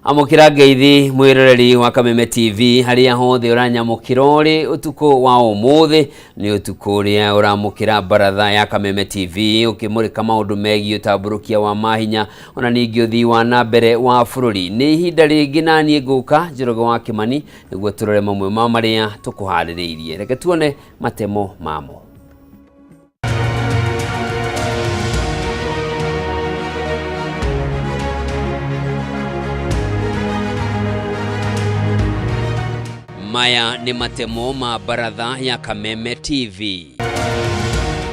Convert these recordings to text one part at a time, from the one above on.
Amũkĩra ngeithi mwĩroreri wa Kameme TV harĩa hothe ũranyamũkĩra ũrĩ ũtukũ wa ũmũthĩ nĩ ũtukũ ũrĩa ũramũkĩra baratha ya Kameme TV ũkĩmũrĩka maũndũ megiĩ ũtambũrũkia wa mahinya ona ningĩ ũthii wa na mbere wa bũrũri. Nĩ ihinda rĩngĩ naniĩ ngũka Njoroge wa Kĩmani nĩguo tũrore mamwe ma marĩa tũkũharĩrĩirie. Reke tuone matemo mamo. Maya nĩ matemo ma baratha ya Kameme TV.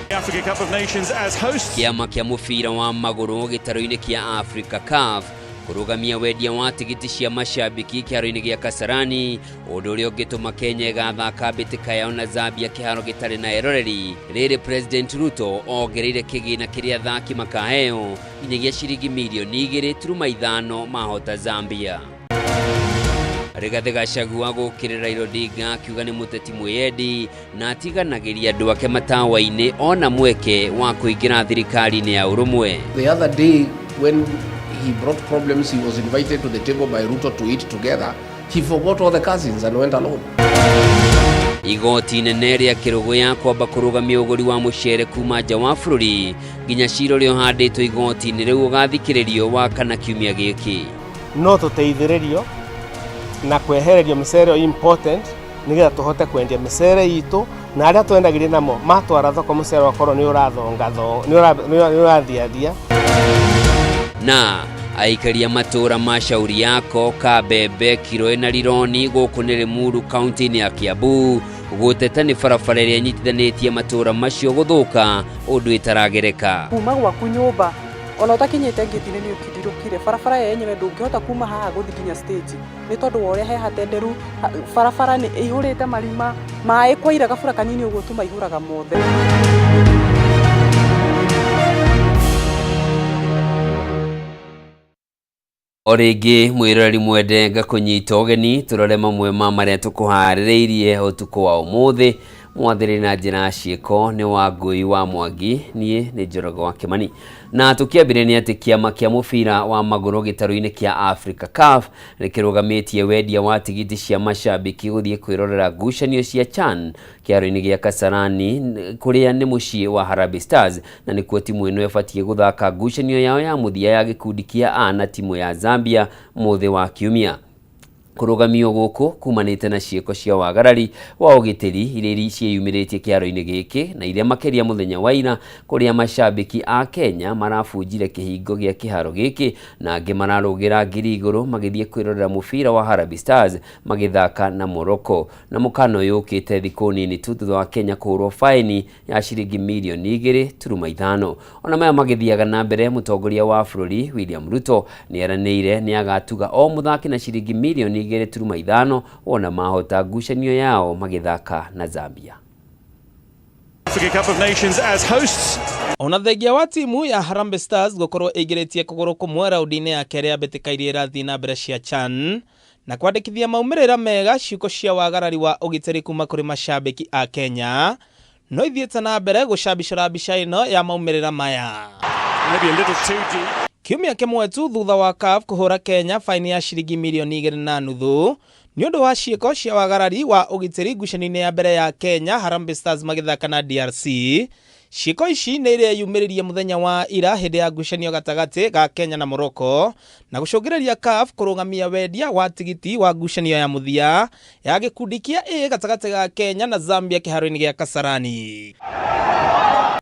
Africa Cup of Nations as hosts. Kĩama kĩa mũbira wa magũrũ gĩtarũ-inĩ kĩa Africa CAF kũrũgamia wendia wa tigiti cia mashabiki kĩharo-inĩ gĩa Kasarani, ũndũ ũrĩa ũngĩtũma Kenya ĩgathaka mbĩtĩka yao na Zambia kĩharo gĩtarĩ na eroreri. Rĩrĩ President Ruto ongereire kĩgĩna kĩrĩa athaki makaheo nginyagia ciringi mirioni 2.5 mahota Zambia. Rigathĩ Gachagua gũkĩrĩra Raila Odinga akiuga nĩ mũteti mwĩyendi na atiganagĩria andũ ake matawa-inĩ ona mweke wa kũingĩra thirikari-inĩ ya ũrũmwe. The other day when he brought problems, he was invited to the table by Ruto to eat together. He forgot all the cousins and went alone. Igoti inene rĩa Kĩrũgũya kwamba kũrũgamia ũgũri wa mũcere kuma nja wa bũrũri nginya cira ũrĩa ũhandĩtwo igoti-inĩ rĩu ũgathikĩrĩrio wa kana kiumia gĩkĩ. No tũteithĩrĩrio na kwehererio mĩcere ĩyo important nĩgetha tũhote kwendia mĩcere itũ na arĩa twendagĩria namo matwara thoko mũcere wakorwo nĩ ũrathonga nĩ ũrathiathia. Na aikaria matũra ma Shauri Yako, Kabembe, Kiroe na Rironi gũkũ nĩ Limuru kaunti-inĩ ya Kiambu gũteta nĩ barabara ĩrĩa ĩnyitithanĩtie matũra macio gũthũka ũndũ ĩtaragereka. Kuma gwaku nyũmba ona ũtakinyĩte ngĩti-inĩ nĩ ũkindirũkire barabara yenyewe ndũngĩhota kuma haha gũthiĩ nginya stage nĩ tondũ wa ũrĩa he hatenderu, barabara nĩ ĩihũrĩte marima, maĩ kwaira gabura kanini ũguo tu maihũraga mothe. O rĩngĩ mwĩroreri mwende ngakũnyita ũgeni tũrore mamwe ma marĩa tũkũharĩrĩirie ũtukũ wa ũmũthĩ. Mwathĩrĩ na njĩra ya ciĩko nĩ wa Ngũi wa Mwangi, niĩ nĩ Njoroge wa Kĩmani. Na tũkĩambĩrĩria nĩ atĩ kĩama kĩa mũbira wa magũrũ gĩtarũ-inĩ kĩa Africa CAF nĩkĩrũgamĩtie wendia wa tigiti cia mashabiki gũthiĩ kwĩrorera ngucanio cia CHAN kĩharo-inĩ gĩa Kasarani kũrĩa nĩ mũciĩ wa Harambee Stars na nĩkuo timu ĩno ĩbatiĩ gũthaka ngucanio yao ya mũthia ya gĩkundi kĩa A na timu ya Zambia mũthĩ wa kiumia. Kũrũgamio gũkũ kumanĩte na ciĩko cia wagarari wa ũgitĩri iria ciĩyumĩrĩtie kĩharo-inĩ gĩkĩ na iria makĩria mũthenya wa ira kũrĩa mashabiki a Kenya marabunjire kĩhingo gĩa kĩharo gĩkĩ na angĩ mararũgĩra ngiri igũrũ magĩthiĩ kwĩrorera mũbira wa Harambee Stars magĩthaka na Morocco. Na mũkana ũyũ ũkĩte thikũ nini tu thutha wa Kenya kũhũrwo faini ya ciringi mirioni 2.5. Ona maya magĩthiaga na mbere, mũtongoria wa bũrũri William Ruto nĩ eranĩire nĩ agatuga o mũthaki na ciringi mirioni 2.5 wona mahota ngucanio yao magĩthaka na Zambia. Africa Cup of Nations as hosts. Ona thengia wa timu ya Harambee Stars gũkorwo ĩingĩrĩtie kũgũrũ kũmwe raundi-inĩ ya kerĩ ya mbĩtĩka iria irathiĩ na mbere cia CHAN na kwandĩkithia maumĩrĩra mega ciuko cia wagarari wa ũgitĩri kuma kũrĩ mashabiki a Kenya no ithiĩte na mbere gũcabicũra mbica ĩno ya maumĩrĩra maya. Maybe a little too deep. Kiumia kĩmwe tu thutha wa CAF kũhũra Kenya faini ya ciringi mirioni 2.5 nĩ ũndũ wa ciĩko cia wagarari wa ũgitĩri ngucanio-inĩ ya mbere ya Kenya Harambee Stars magĩthaka na DRC. Ciĩko ici nĩ ireyumĩririe mũthenya wa ira hĩndĩ ya ngucanio gatagatĩ ga Kenya na Morocco na gũcũngĩrĩria CAF kũrũgamia wendia wa tigiti wa ngucanio ya mũthia ya gĩkundi kĩa A gatagatĩ ga Kenya na Zambia kĩharo-inĩ gĩa Kasarani.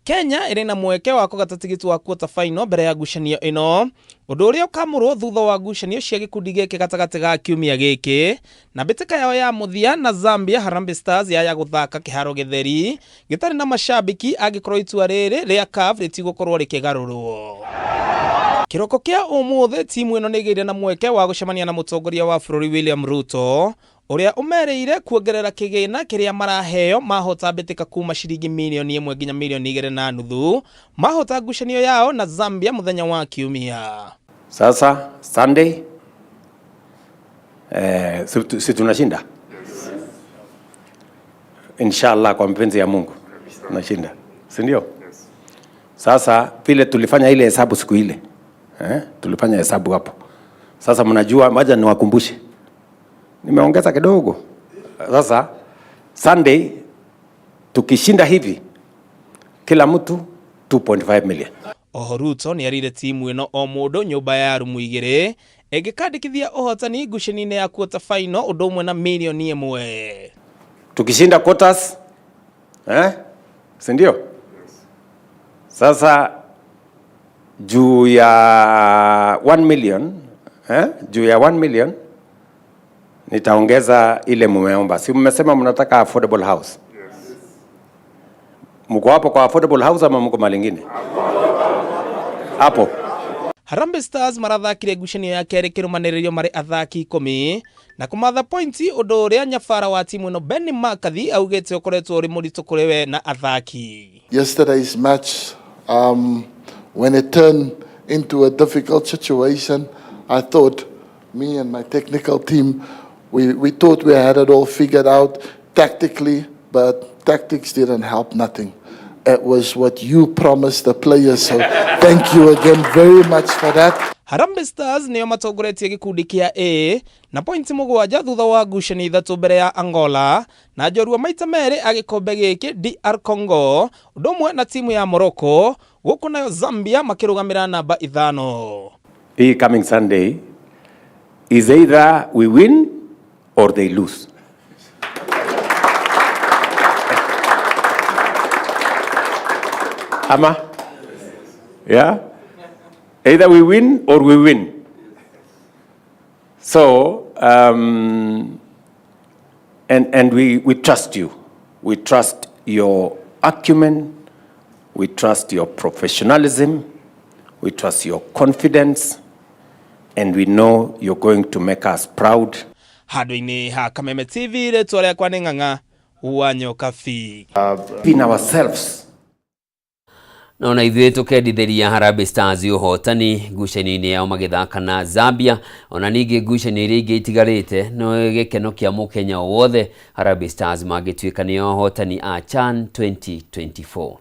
Kenya ĩrĩ na mweke wa kũgata tigiti wa quarter final mbere ya ngucanio ĩno, ũndũ ũrĩa ũkamũrwo thutha wa ngucanio cia gĩkundi gĩkĩ gatagatĩ ga kiumia gĩkĩ na mbĩtĩka yao ya mũthia na Zambia Harambee Stars yaya gũthaka kĩharo gĩtheri gĩtarĩ na mashabiki angĩkorwo itua rĩrĩ rĩa CAF rĩtigũkorwo rĩkĩgarũrwo. Kĩroko kĩa ũmũthĩ timu ĩno nĩ ĩgĩire na mweke wa gũcemania na mũtongoria wa bũrũri William Ruto ũrĩa ũmerĩire kuongerera kĩgĩna kĩrĩa maraheo mahota mbĩtĩka kuma ciringi mirioni 1 nginya mirioni 2.5 mahota ngucanio yao na Zambia mũthenya wa kiumia. Sasa Sunday si tunashinda? Inshallah, kwa mapenzi ya Mungu tunashinda, si ndio? Sasa vile tulifanya ile hesabu siku ile, tulifanya hesabu hapo. Sasa mnajua, wacha niwakumbushe, nimeongeza kidogo. Sasa Sunday tukishinda hivi, kila mtu 2.5 million. Oho Ruto nĩerire timu ĩno o mũndũ nyũmba ya rumu igĩrĩ ĩngĩkandĩkithia ũhotani ngucanio-inĩ ya quarter final ũndũ ũmwe na mirioni ĩmwe. Tukishinda quarters, eh? Si ndio? Sasa juu ya 1 million, eh? Juu ya 1 million nitaongeza ile mumeomba. Si mmesema mnataka affordable house? Mko hapo kwa affordable house ama mko mahali ingine? Hapo. Harambee Stars marathakire ngucanio ya kerĩ kĩrũmanĩrĩrio marĩ athaki 10 na kũmatha pointi ũndũ ũrĩa nyabara wa timu ĩno Benni McCarthy augĩte ũkoretwo ũrĩ mũritũ kũrĩ we na athaki. Yesterday's match, when it turned into a difficult situation, I thought me and my technical team, we thought we had it all figured out tactically, but tactics didn't help nothing. It was what you promised the players, so thank you again very much for that. Harambee Stars nĩo matongoretie gĩkundi kĩa A na pointi mũgwanja thutha wa ngucanio ithatũ mbere ya Angola na njorua maita merĩ a gĩkombe gĩkĩ DR Congo ũndũ ũmwe na timu ya Morocco gũkũ nayo Zambia makĩrũgamĩra namba 5. Hii coming Sunday is either we win or they lose. Ama? Yeah? Either we win or we win. So, and we trust you. We trust your acumen. We trust your professionalism. We trust your confidence. And we know you're going to make us proud. Handũ-inĩ ha Kameme TV rĩtwa rĩakwa nĩ Ng'ang'a wa Nyokabi. In ourselves. No na ithuĩ tũkendithĩria Harambee Stars ũhotani ngucanio-inĩ yao magĩthaka na Zambia. Ona ningĩ ngucanio iria ingĩ itigarĩte no gĩkeno kĩa mũkenya o wothe Harambee Stars mangĩtuĩka nĩo ahotani a CHAN 2024.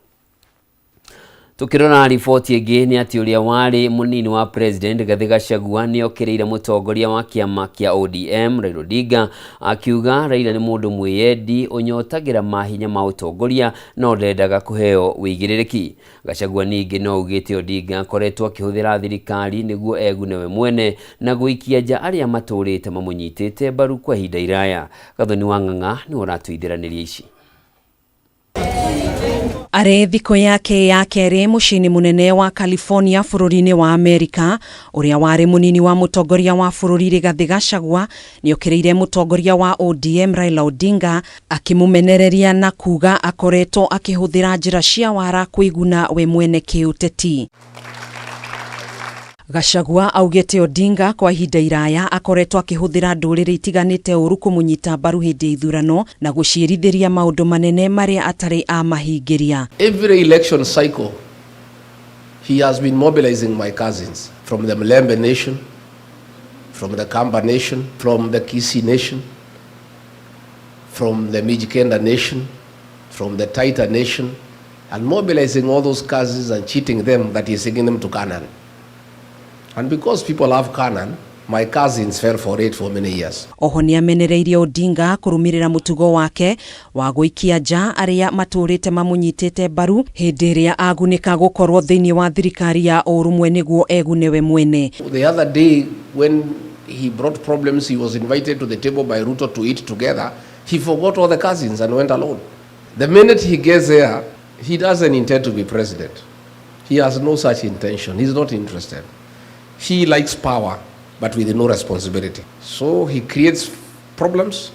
Tukirora riboti ĩngĩ nĩ atĩ ũrĩa warĩ mũnini wa president Rigathĩ Gachagua nĩ okĩrĩire mũtongoria wa kĩama kĩa ODM Raila Odinga akiuga Raila nĩ mũndũ mwĩyendi ũnyotagĩra mahinya ma ũtongoria no ndendaga kũheo wĩigĩrĩrĩki. Gachagua ningĩ no augĩte Odinga akoretwo akĩhũthĩra thirikari nĩguo egune we mwene na gũikia nja arĩa matũrĩte mamũnyitĩte mbaru kwa ihinda iraya. Gathoni wa Ng'ang'a nĩwe ũratũithĩranĩria ici. Arĩ thikũ yake ya kerĩ mũciĩ-inĩ mũnene wa California bũrũri-inĩ wa Amerika, ũrĩa warĩ mũnini wa mũtongoria wa bũrũri Rigathĩ Gachagua nĩokĩrĩire mũtongoria wa ODM Raila Odinga akĩmũmenereria na kuga akoretwo akĩhũthĩra njĩra cia wara kwĩguna we mwene kĩũteti. Gachagua augĩte Odinga kwa ihinda iraya akoretwo akĩhũthĩra ndũrĩrĩ itiganĩte ũru kũmũnyita mbaru hĩndĩ ya ithurano na gũciĩrithĩria maũndũ manene marĩa atarĩ amahingĩria. Every election cycle, he has been mobilizing my cousins from the Mulembe Nation, from the Kamba Nation, from the Kisii Nation, from the Mijikenda Nation, from the Taita Nation, and mobilizing all those cousins and cheating them that he's taking them to Canaan. And because people love Canaan, my cousins fell for it for many years. Oho nĩamenereirie Odinga kũrũmĩrĩra mũtugo wake wa gũikia nja arĩa matũrĩte mamũnyitĩte mbaru hĩndĩ ĩrĩa agunĩka gũkorwo thĩinĩ wa thirikari ya ũrũmwe nĩguo egune we mwene. The other day when he brought problems, he was invited to the table by Ruto to eat together. He forgot all the cousins and went alone. The minute he gets there, he doesn't intend to be president. He has no such intention. He's not interested. He likes power, but with no responsibility. So he creates problems.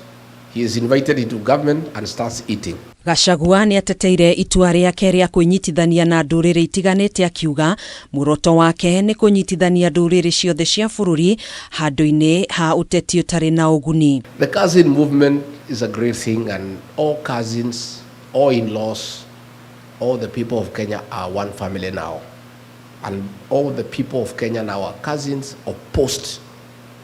He is invited into government and starts eating. Gachagua nĩateteire itua rĩake rĩa kwĩnyitithania na ndũrĩrĩ itiganĩte akiuga muoroto wake nĩ kũnyitithania ndũrĩrĩ ciothe cia bũrũri handũ-inĩ ha ũteti ũtarĩ na ũguni. The cousin movement is a great thing, and all cousins, all in-laws, all the people of Kenya are one family now. And all the people of Kenya now are cousins opposed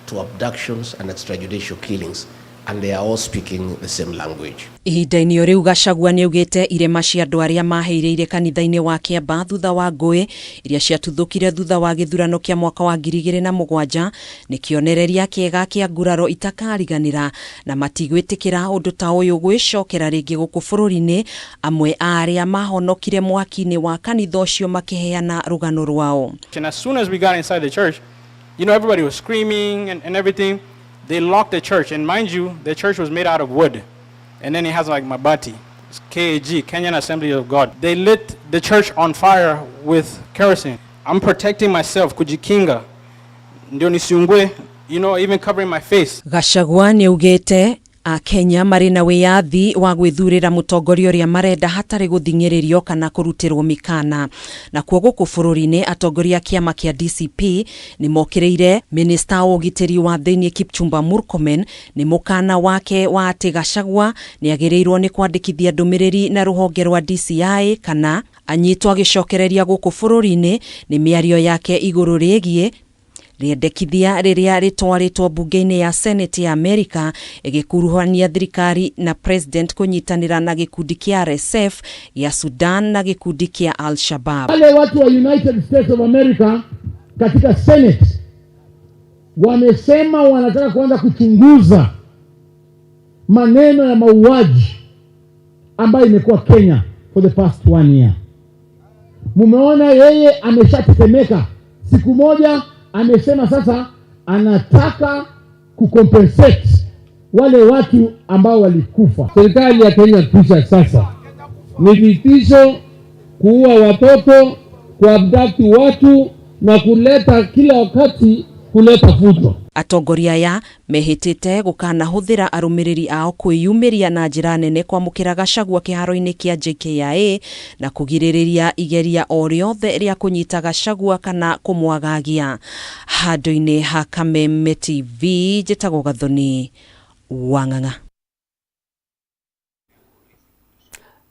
to abductions and extrajudicial killings. And they are all speaking the same language. Ihinda-inĩ o rĩu Gachagua nĩaugĩte irema cia andũ arĩa maheirĩire kanitha-inĩ wa Kĩamba thutha wa ngũĩ iria ciatuthũkire thutha wa gĩthurano kĩa mwaka wa 2007 nĩ kĩonereria kĩega kĩa nguraro itakariganĩra na matigwĩtĩkĩra ũndũ ta ũyũ gwĩcokera rĩngĩ gũkũ bũrũri-inĩ. Amwe a arĩa mahonokire mwaki-inĩ wa kanitha ũcio makĩheana rũgano rwao. And as soon as we got inside the church, everybody was screaming and everything. They locked the church. And mind you, the church was made out of wood. And then it has like mabati. It's KAG, Kenyan Assembly of God. They lit the church on fire with kerosene. I'm protecting myself, kujikinga. Ndio nisiungue, even covering my face. Gachagua nĩaugĩte Akenya marĩ na wĩyathi wa gwĩthurĩra mũtongoria ũrĩa marenda hatarĩ gũthing'ĩrĩrio kana kũrutĩrwo mĩkana. Nakuo gũkũ bũrũri-inĩ atongoria a kĩama kĩa DCP nĩ mokĩrĩire minista wa ũgitĩri wa thĩinĩ Kipchumba Murkomen nĩ mũkana wake wa atĩ Gachagua nĩagĩrĩirwo nĩ kwandĩkithia ndũmĩrĩri na rũhonge rwa DCI kana anyitwo agĩcokereria gũkũ bũrũri-inĩ nĩ mĩario yake igũrũ rĩgiĩ rĩendekithia rĩrĩa rĩtwarĩtwo mbunge-inĩ ya Senate ya Amerika ĩgĩkuruhania thirikari na president kũnyitanĩra na gĩkundi kĩa RSF gĩa Sudan na gĩkundi kĩa Al-Shabaab. Wale watu wa United States of America katika Senate wamesema wanataka kuanza kuchunguza maneno ya mauaji ambayo imekuwa Kenya for the past 1 year. Mumeona yeye ameshatetemeka. Siku moja amesema sasa anataka kucompensate wale watu ambao walikufa. Serikali ya Kenya kisha sasa ni vitisho, kuua watoto, kuabduct watu na kuleta kila wakati kuleta fujo. Atongoria aya mehĩtĩte gũkanahũthĩra arũmĩrĩri ao kwĩyumĩria na njĩra nene kwamũkĩra Gachagua kĩharo-inĩ kĩa JKIA na kũgirĩrĩria igeria o rĩothe rĩa kũnyita Gachagua kana kũmwagagia. Handũ-inĩ ha Kameme TV njĩtagwo Gathoni Wang'ang'a.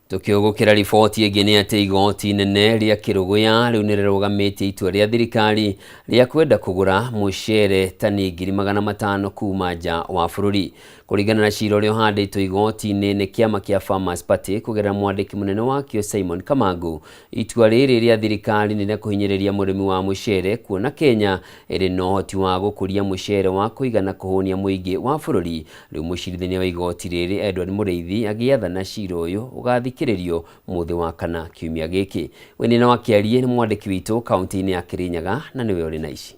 Tukiugukira riboti ĩngĩ nĩ atĩ igoti inene rĩa Kĩrũgũya rĩu nĩrĩrũgamĩtie itua rĩa thirikari rĩa kwenda kũgũra mũcere tani 500,000 kuma nja wa bũrũri. Kũringana na cira ũrĩa ũhandĩtwo igoti-inĩ nĩ kĩama kĩa Farmers Party kũgerera mwandĩki mũnene wakĩo Simon Kamangu, itua rĩrĩ rĩa thirikari nĩ rĩa kũhinyĩrĩria mũrĩmi wa mũcere kuona Kenya ĩrĩ na ũhoti wa gũkũria mũcere wa kũigana kũhũnia mũingĩ wa bũrũri. Rĩu mũcirithania wa igoti rĩrĩ Edward Mũrĩithi agĩathana cira ũyũ ũgathikĩrĩrio mũthĩ wa kana kiumia gĩkĩ. Wĩnina wa Kĩarie nĩ mwandĩki witũ kaunti-inĩ ya Kĩrĩnyaga na nĩwe ũrĩ na ici.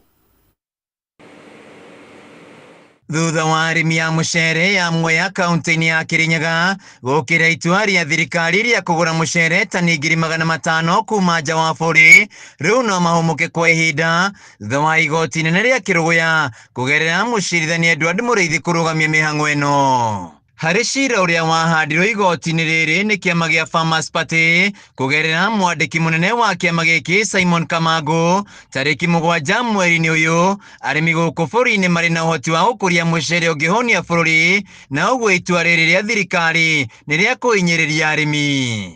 Thutha wa arĩmi a mũcere ya Mwea kaunti-inĩ ya Kĩrĩnyaga gũkĩra itua rĩa thirikari rĩa kũgũra mũcere tani 500,000 kuma nja wa bũrũri, rĩu no mahũmũke kwa ihinda thutha wa igoti inene rĩa Kĩrũgũya kũgerera mũcirithania Edward Mũrĩithi kũrũgamia mĩhang'o ĩno. Harĩ cira ũrĩa wahandirwo igoti-inĩ rĩrĩ nĩ kĩama gĩa Farmers Party kũgerera mwandĩki mũnene wa kĩama gĩkĩ Simon Kamangu tarĩki 7 mweri-inĩ ũyũ, arĩmi gũkũ bũrũri-inĩ marĩ na ũhoti wa gũkũria mũcere ũngĩhũnia bũrũri, na ũguo itua rĩrĩ rĩa thirikari nĩ rĩa kũhinyĩrĩria arĩmi.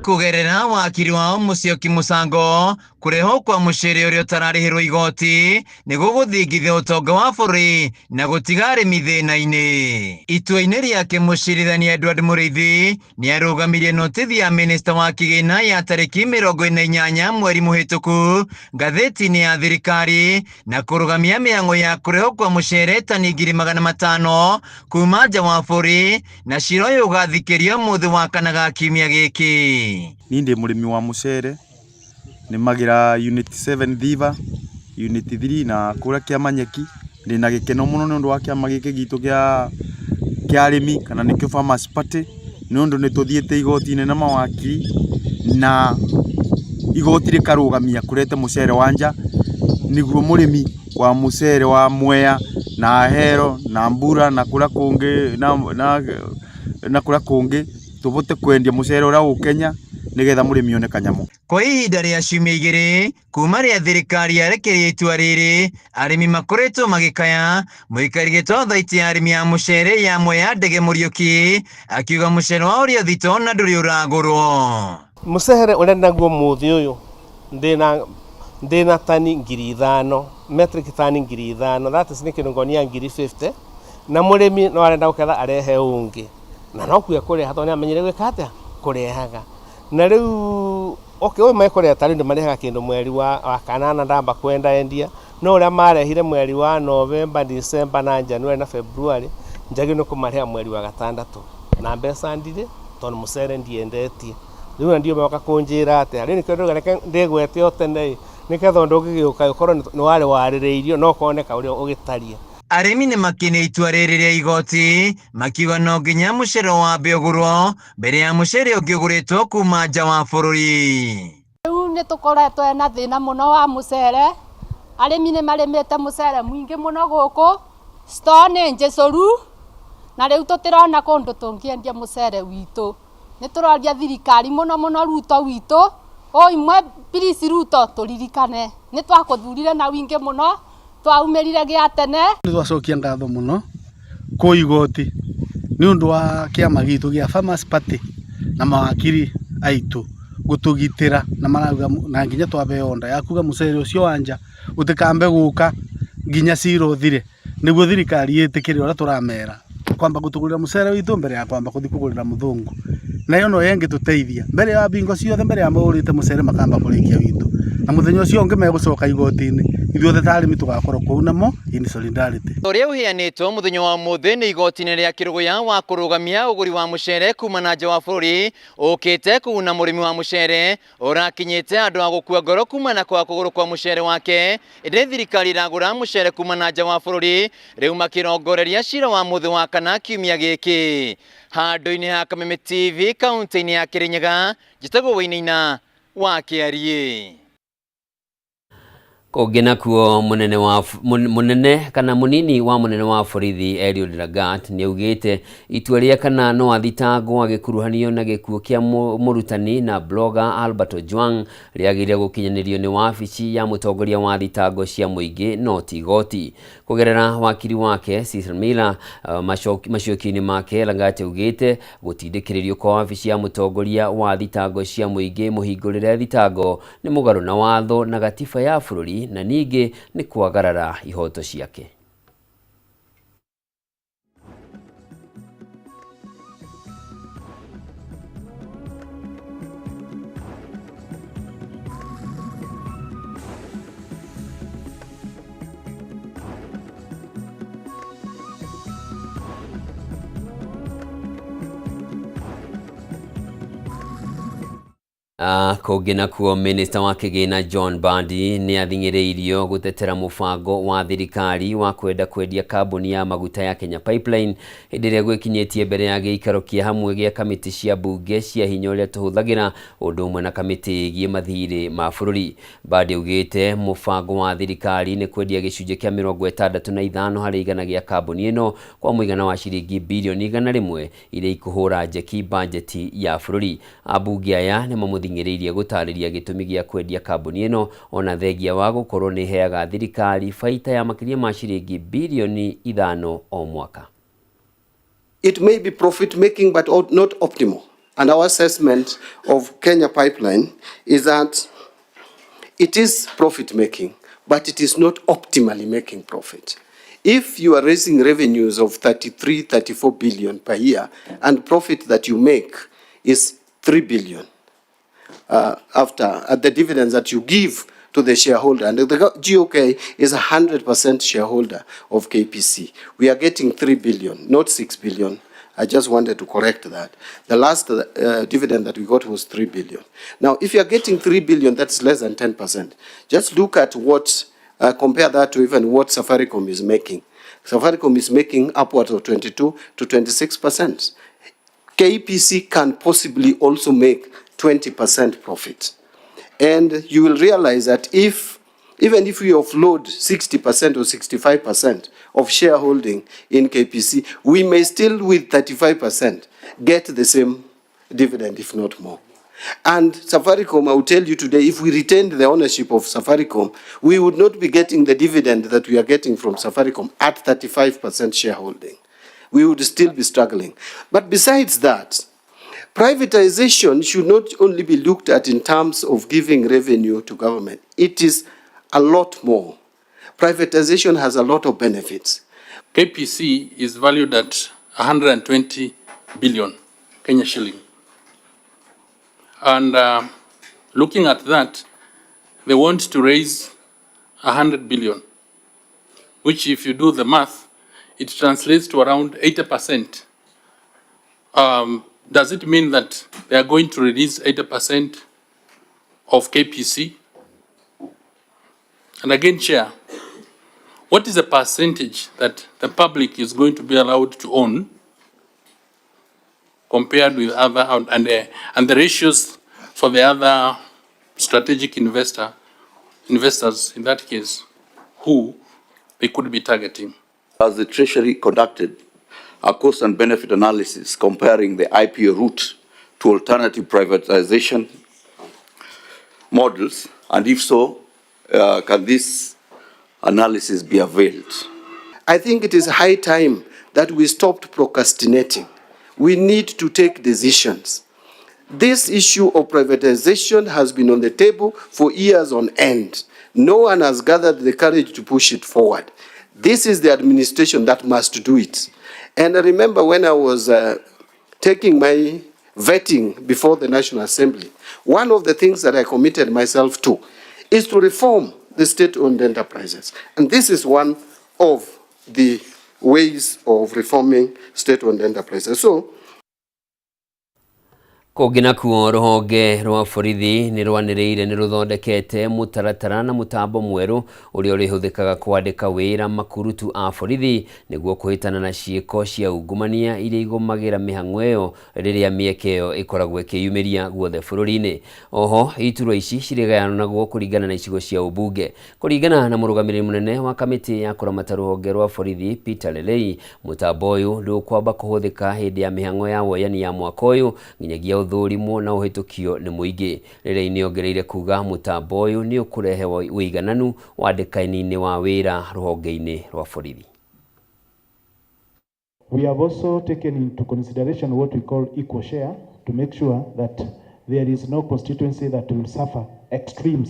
Kũgerera wakiri wao Musyoki Mũcango, kũrehwo kwa mũcere ũrĩa ũtararĩhĩrwo igoti nĩ gũgũthingithia ũtonga wa bũrũri na gũtiga arĩmi thĩna-inĩ. Itua-inĩ rĩake mũcirithania Edward Mũrĩithi nĩarũgamirie notithi ya minista wa kĩgĩna ya tarĩki 48 mweri mũhĩtũku ngathĩti-inĩ ya thirikari na kũrũgamia mĩhang'o ya kũrehwo kwa mũcere tani 500,000 kuma nja wa bũrũri, na cira ũyũ ũgathikĩrio mũthĩ wa kana ga kiumia gĩkĩ. Niĩ ndĩ mũrĩmi wa mũcere, nĩmagĩra unit 7 Thiva, unit 3 na kũrĩa Kĩamanyeki. Ndĩna gĩkeno mũno nĩ ũndũ wa kĩama gĩkĩ gitũ kĩa arĩmi kana nĩkĩo Farmers Party, nĩ ũndũ nĩ tũthiĩte igoti-inĩ na mawakiri na igoti rĩkarũgamia kũrete mũcere wa nja, nĩguo mũrĩmi wa mũcere wa Mwea na Ahero na Mbura na kũrĩa kũngĩ na kũrĩa kũngĩ tũbote kwendia mũcere ũrĩa wĩ Kenya nĩgetha mũrĩmi one kanyamũ. Kwa ihinda rĩa ciumia igĩrĩ kuma rĩa thirikari yarekereirie itua rĩrĩ, arĩmi makoretwo magĩkaya. Mũikari gĩtwa thaiti ya arĩmi a mũcere ya Mwea Ndege Mũriũki akiuga mũcere wao ũrĩ thito na ndũrĩ ũragũrwo. Mũcere ũrĩa naguo mũthĩ ũyũ ndĩna tani 5,000 Metric ton 5,000, that is nĩ kĩndũ ngonia 50,000, na mũrĩmi no arenda gũketha arehe ũngĩ na no kuya kũreha tondũ nĩamenyire gwĩka atĩa kũrehaga. Na rĩu okay, ũyũ mekũreha ta rĩu nĩ kĩndũ mweri wa kanana ndamba kwenda endia, no ũrĩa marehire mweri wa November, December na January na February njagĩrĩirwo nĩ kũmarĩha mweri wa gatandatũ na mbeca ndirĩ tondũ mũcere ndiendetie. Rĩu na ndio moka kũnjĩra atĩa rĩu nĩkĩo ndauga reke ndĩgwete o tene nĩgetha ũndũ ũngĩgĩũka ũkorwo nĩ warĩ warĩrĩirio no ũkoneka ũrĩa ũgĩtariĩ. Arĩmi nĩ makĩnĩ itua rĩrĩ rĩa igoti makiuga no nginya mũcere wambe ũgũrwo mbere ya mũcere ũngĩ ũgũrĩtwo kuma nja wa bũrũri. Rĩu nĩ tũkoretwo na thĩna mũno wa mũcere, arĩmi nĩ marĩmĩte mũcere mũingĩ mũno gũkũ, store nĩ njicũru na rĩu tũtirona kũndũ tũngĩendia mũcere witũ. Nĩ tũroria thirikari mũno mũno Ruto witũ, o imwe please Ruto tũririkane, nĩ twakũthurire na wingĩ mũno, twaumĩrire gĩa tene. Nĩ twacokia ngatho mũno kũ igoti nĩ ũndũ wa kĩama gitũ gĩa Farmers Party na mawakiri aitũ gũtũgitĩra na marauga na nginya twaheo order ya kuga mũcere ũcio wa nja ũtikambe gũka nginya cira ũthire nĩguo thirikari ĩtĩkĩre ũrĩa tũramera kwamba gũtũgũrĩra mũcere witũ mbere ya kwamba gũthiĩ kũgũrĩra mũthũngũ. Na ĩyo no ĩngĩtũteithia mbere ya bingo ciothe mbere ya magũrĩte mũcere makamba kũrĩkia witũ na mũthenya ũcio ũngĩ megũcoka igoti-inĩ ithuothe ta arĩmi tũgakorwo kũu namo in solidarity. Ũrĩa ũheanĩtwo mũthenya wa ũmũthĩ nĩ igoti-inĩ rĩa Kĩrũgũya wa kũrũgamia ũgũri wa mũcere kuma na nja wa bũrũri ũkĩte kũguna mũrĩmi wa mũcere ũrakinyĩte andũ a gũkua ngoro kuma na kwaga kũgũrũ kwa mũcere wake, ĩndĩ thirikari ĩragũra mũcere kuma na nja wa bũrũri rĩu makĩrongoreria cira wa mũthĩ wa kana kiumia gĩkĩ. Handũ-inĩ ha Kameme TV kaunti-inĩ ya Kĩrĩnyaga, njĩtagwo Wainaina wa Kĩariĩ. Kũngĩ nakuo mũnene kana mũnini wa mũnene wa borithi Eliud Lagat nĩaugĩte itua rĩa kana no athitangwo agĩkuruhanio na gĩkuũ kĩa mũrutani na blogger Albert Ojwang rĩagĩrĩire gũkinyanĩrio nĩ wabici ya mũtongoria wa thitango cia mũingĩ no ti igoti. Kũgerera wakiri wake Cecil Miller, macokio-inĩ make Lagat augĩte gũtindĩkĩrĩrio kwa wabici ya mũtongoria wa thitango cia mũingĩ mũhingũrĩre thitango nĩ mũgarũ na watho na gatiba ya bũrũri na ningĩ nĩ kwagarara ihoto ciake. Kũngĩ nakuo minista wa kĩgĩna John Mbadi nĩ athing'ĩrĩirio gũtetera mũbango wa thirikari wa kwenda kwendia kambuni ya maguta ya Kenya Pipeline hĩndĩ ĩrĩa gwĩkinyĩtie mbere ya gĩikaro kĩa hamwe gĩa kamĩtĩ cia mbunge cia hinya ũrĩa tũhũthagĩra ũndũ ũmwe na kamĩtĩ ĩgiĩ mathirĩ ma bũrũri. Mbadi augĩte mũbango wa thirikari nĩ kwendia gĩcunjĩ kĩa 65 harĩ igana gĩa kambuni ĩno kwa mũigana wa ciringi birioni 100 iria ikũhũra njeki bajeti ya bũrũri. Ambunge aya nĩ mamũthing'ĩrĩirie gũtarĩria gĩtũmi gĩa kwendia kambuni ĩno ona thengia wa gũkorwo nĩ ĩheaga thirikari baita ya makĩria ma ciringi birioni 5 o mwaka. It may be profit making but not optimal. And our assessment of Kenya Pipeline is that it is profit making, but it is not optimally making profit. If you are raising revenues of 33, 34 billion per year and profit that you make is 3 billion after the dividends that you give to the shareholder, and the GOK is 100% shareholder of KPC. We are getting 3 billion, not 6 billion. I just wanted to correct that. The last dividend that we got was 3 billion. Now, if you are getting 3 billion, that's less than 10%. Just look at what, compare that to even what Safaricom is making. Safaricom is making upwards of 22 to 26%. KPC can possibly also make 20% profit. And you will realize that even if we offload 60% or 65% of shareholding in KPC, we may still, with 35%, get the same dividend, if not more. And Safaricom, I will tell you today, if we retained the ownership of Safaricom, we would not be getting the dividend that we are getting from Safaricom at 35% shareholding. We would still be struggling. But besides that, privatization should not only be looked at in terms of giving revenue to government. It is a lot more. Privatization has a lot of benefits. KPC is valued at 120 billion Kenya shilling. And looking at that, they want to raise 100 billion, which if you do the math, it translates to around 80%. Does it mean that they are going to release 80% of KPC? And again, Chair, what is the percentage that the public is going to be allowed to own compared with other, and the ratios for the other strategic investors in that case, who they could be targeting? Has the Treasury conducted a cost and benefit analysis comparing the IPO route to alternative privatization models? And if so, can this analysis be availed? I think it is high time that we stopped procrastinating. We need to take decisions. This issue of privatization has been on the table for years on end. No one has gathered the courage to push it forward. This is the administration that must do it. And I remember when I was taking my vetting before the National Assembly, one of the things that I committed myself to is to reform the state-owned enterprises. And this is one of the ways of reforming state-owned enterprises. So, Kũngĩ nakuo rũhonge rwa borithi nĩ rwanĩrĩire nĩ rũthondekete mũtaratara na mũtambo mwerũ ũrĩa ũrĩhũthĩkaga kwandĩka wĩra makurutu a borithi nĩguo kũhĩtana na ciĩko cia ungumania iria igũmagĩra mĩhang'o ĩyo rĩrĩa mĩeke ĩyo ĩkoragwo ĩkĩyumĩria guothe bũrũri-inĩ. Oho iturwa ici cirĩgayanagwo kũringana na icigo cia ũmbunge. Kũringana na mũrũgamĩrĩri mũnene wa kamĩtĩ ya kũramata rũhonge rwa borithi Peter Lelei, mũtambo ũyũ ndũkwamba kũhũthĩka hĩndĩ ya mĩhang'o ya woyani ya mwaka ũyũ nginyagia ũthũrimwo na ũhĩtũkio nĩ mũingĩ. Lelei nĩongereire kuga mũtambo ũyũ nĩ ũkũrehe ũigananu wandĩkani-inĩ wa wĩra rũhonge-inĩ rwa borithi. We have also taken into consideration what we call equal share to make sure that there is no constituency that will suffer extremes.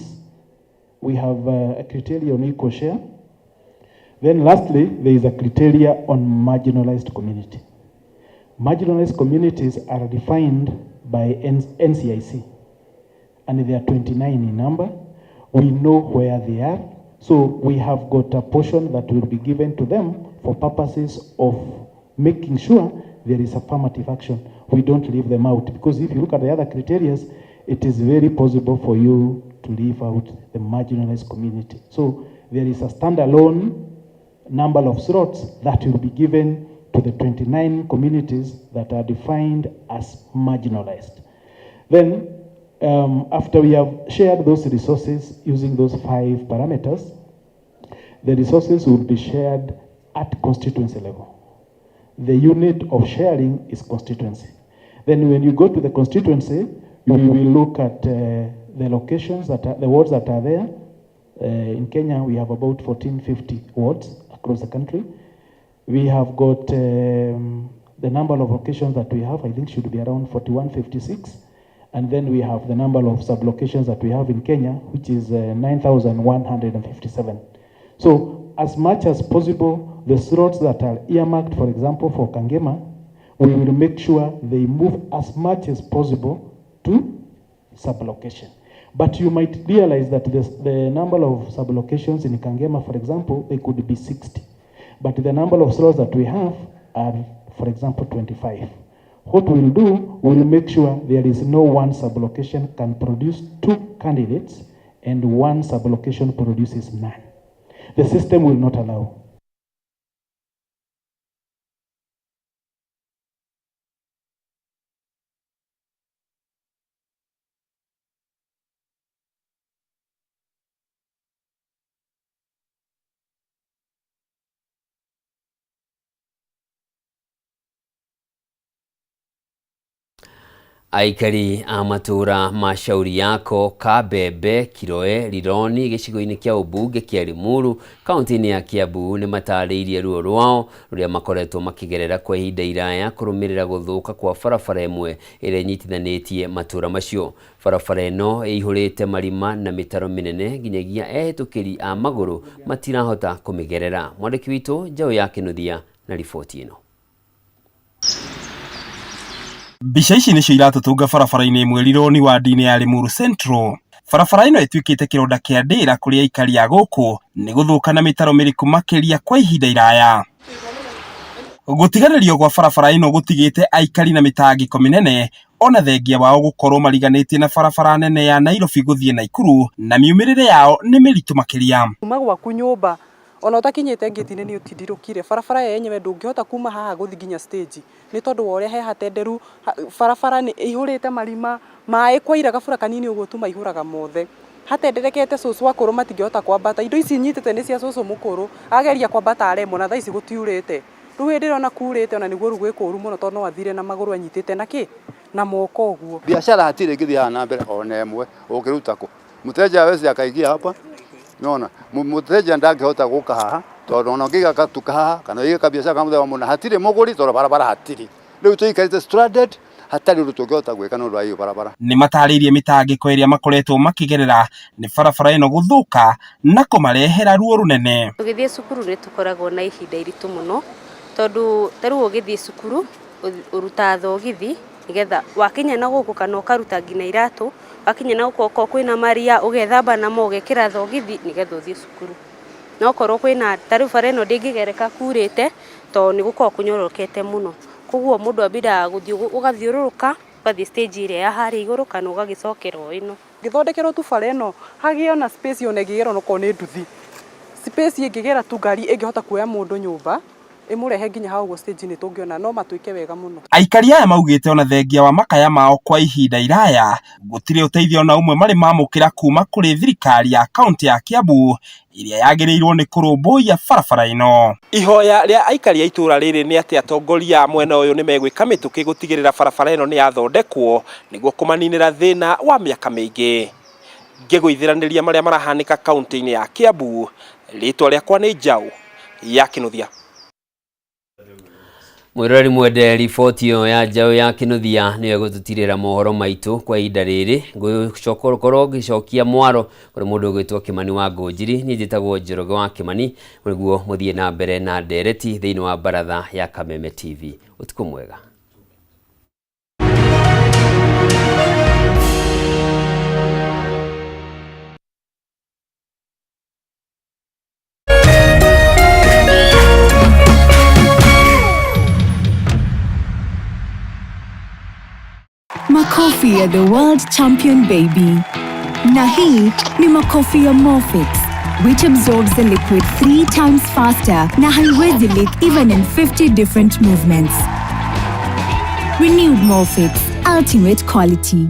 We have a criteria on equal share. Then lastly, there is a criteria on marginalized community. Marginalized communities are defined by NCIC, and they are 29 in number. We know where they are, so we have got a portion that will be given to them for purposes of making sure there is affirmative action. We don't leave them out, because if you look at the other criteria, it is very possible for you to leave out the marginalized community. So there is a standalone number of slots that will be given to the 29 communities that are defined as marginalized. Then, after we have shared those resources using those 5 parameters, the resources will be shared at constituency level. The unit of sharing is constituency. Then when you go to the constituency, we will look at the locations, that are, the wards that are there. In Kenya, we have about 1450 wards across the country. We have got the number of locations that we have, I think should be around 4156. And then we have the number of sub-locations that we have in Kenya, which is 9,157. So as much as possible, the slots that are earmarked, for example, for Kangema, we will make sure they move as much as possible to sub-location. But you might realize that the number of sub-locations in Kangema, for example, they could be 60. But the number of slots that we have are, for example, 25. What we'll do, we'll make sure there is no one sub-location can produce 2 candidates and one sub-location produces none. The system will not allow. Aikari a matũũra ma Shauri Yako, Kabembe, Kiroe, Rironi gĩcigo-inĩ kĩa ũmbunge kĩa Limuru kaunti-inĩ ya Kiambu nĩ matarĩirie ruo rwao rũrĩa makoretwo makĩgerera kwa ihinda iraya kũrũmĩrĩra gũthũka kwa barabara ĩmwe ĩrĩa ĩnyitithanĩtie matũũra macio. Barabara ĩno ĩihũrĩte marima na mĩtaro mĩnene nginyagia ehĩtũkĩri a magũrũ matirahota kũmĩgerera. Mwandĩki witũ Njaũ ya Kĩnuthia na riboti ĩno. Mbica ici nĩcio iratũtũnga barabara-inĩ ĩmwe Rironi wadi-inĩ ya Limuru Central. Barabara ĩno ĩtuĩkĩte kĩronda kĩa ndĩra kũrĩ aikari a gũkũ nĩ gũthũka na mĩtaro mĩriku makĩria kwa ihinda iraya. Gũtiganĩrio gwa barabara ĩno gũtigĩte aikari na mĩtangĩko mĩnene ona thengia wao gũkorwo mariganĩtie na barabara nene ya Nairobi gũthiĩ Naikuru na miumĩrĩre yao nĩ mĩritũ makĩria. Kuma gwaku nyũmba ona ũtakinyĩte ngĩti-inĩ nĩ ũtindirũkire barabara yenyewe ndũngĩhota kuma haha gũthiĩ nginya stage nĩ tondũ wa ũrĩa he hatenderu, barabara nĩ ĩihũrĩte marima, maĩ kwaira gabura kanini ũguo tu maihũraga mothe. Hatenderekete cũcũ akũrũ matingĩhota kwambata, indo ici nyitĩte nĩ cia cũcũ mũkũrũ, ageria kwambata aremwo na thaa ici gũtiurĩte. Rĩu hĩndĩ ĩrĩa ona kurĩte ona nĩguo rĩu gwĩ kũru mũno tondũ no athire na magũrũ anyitĩte na kĩ? Na moko ũguo. Biashara hatirĩ ĩngĩthiĩ haha na mbere ona ĩmwe ũngĩruta kũ? Mteja hawezi akaingia hapa, unaona, mteja ndangĩhota gũka haha tondũ ona ũngĩiga gatuka haha kana ũige kabiacara ka mũthemba mũna hatirĩ mũgũri tondũ barabara hatirĩ. Rĩu tũikarĩte stranded hatarĩ ũndũ tũngĩhota gwĩka nĩ ũndũ wa iyo barabara. Nĩ matarĩirie mĩtangĩko ĩrĩa makoretwo makĩgerera nĩ barabara ĩno gũthũka na kũmarehera ruo rũnene. Tũgĩthiĩ cukuru nĩ tũkoragwo na ihinda iritũ mũno tondũ ta rĩu ũgĩthiĩ cukuru ũrutaga thogithi nĩgetha wakinya na gũkũ kana ũkaruta nginya iratũ, wakinya na gũkũ okorwo kwĩna maria ũgethamba namo ũgekĩra thogithi nĩgetha ũthiĩ cukuru. Na okorwo kwĩna ta rĩu bara ĩno ndĩngĩgereka kurĩte tondũ nĩ gũkoragwo kũnyororokete mũno. Koguo mũndũ ambindaga gũthiĩ ũgathiũrũrũka ũgathiĩ stage ĩrĩa ya harĩa igũrũ kana ũgagĩcokera o ĩno. Ngĩthondekerwo tu bara ĩno hagĩe ona space ona ĩngĩgerwo okorwo nĩ nduthi, space ĩngĩgera tu ngari ĩngĩhota kuoya mũndũ nyũmba ĩmũrehe nginya hau ũguo stage -inĩ tũngĩona no matuĩke wega mũno. Aikari aya maugĩte ona thengia wa makaya mao kwa ihinda iraya gũtirĩ ũteithio ona ũmwe marĩ mamũkĩra kuma kũrĩ thirikari ya kaunti ya Kiambu ĩrĩa yagĩrĩirwo nĩ kũrũmbũiya barabara ĩno. Ihoya rĩa aikari a itũra rĩrĩ nĩ atĩ atongoria a mwena ũyũ nĩ megwĩka mĩtũkĩ gũtigĩrĩra barabara ĩno nĩ yathondekwo nĩguo kũmaninĩra thĩna wa mĩaka mĩingĩ. Ngĩgũithĩranĩria marĩa marahanĩka kaunti-inĩ ya Kiambu, rĩtwa rĩakwa nĩ Njaũ ya Kĩnuthia. Mwĩroreri mwende, riboti ĩyo ya Njaũ ya Kĩnuthia nĩyo ĩgũtũtirĩra mohoro maitũ kwa ihinda rĩrĩ. Ngũkorwo ngĩcokia mwaro kũrĩ mũndũ ũgwĩtwo Kĩmani wa Ngũnjiri, niĩ njĩtagwo Njoroge wa Kĩmani, nĩguo mũthiĩ na mbere na ndereti thĩinĩ wa baratha ya Kameme TV. Ũtukũ mwega. Makofi ya the world champion baby. Na hii ni makofi ya Morfix, which absorbs the liquid 3 times faster na haiwezi leak even in 50 different movements. Renewed Morfix, ultimate quality.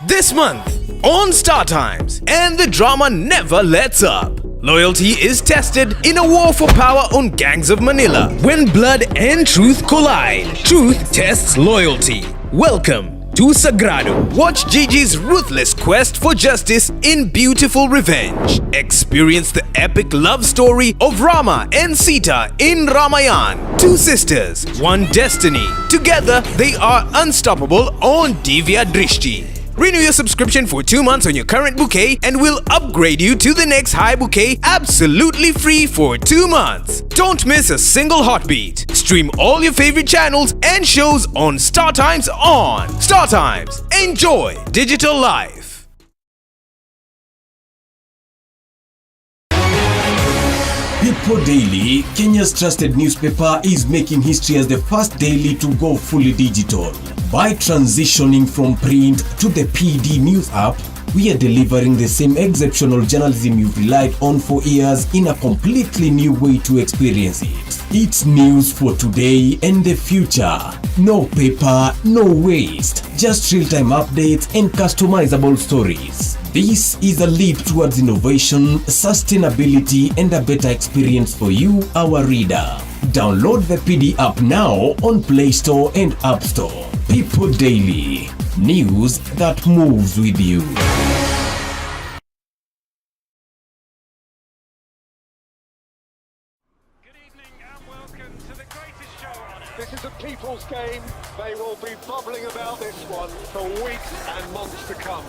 This month on Star Times, and the drama never lets up. Loyalty is tested in a war for power on Gangs of Manila. When blood and truth collide, truth tests loyalty. Welcome to Sagrado. Watch Gigi's ruthless quest for justice in Beautiful Revenge. Experience the epic love story of Rama and Sita in Ramayan. Two sisters, one destiny. Together, they are unstoppable on Divya Drishti. Renew your subscription for 2 months on your current bouquet and we'll upgrade you to the next high bouquet absolutely free for 2 months. Don't miss a single heartbeat. Stream all your favorite channels and shows on Star Times On. Star Times. Enjoy digital life. People Daily, Kenya's trusted newspaper, is making history as the first daily to go fully digital. By transitioning from print to the PD News app, we are delivering the same exceptional journalism you've relied on for years in a completely new way to experience it. It's news for today and the future. No paper, no waste. Just real-time updates and customizable stories. This is a leap towards innovation, sustainability, and a better experience for you, our reader. Download the PD app now on Play Store and App Store. People Daily, news that moves with you. This is a people's game. They will be bubbling about this one for weeks and months to come.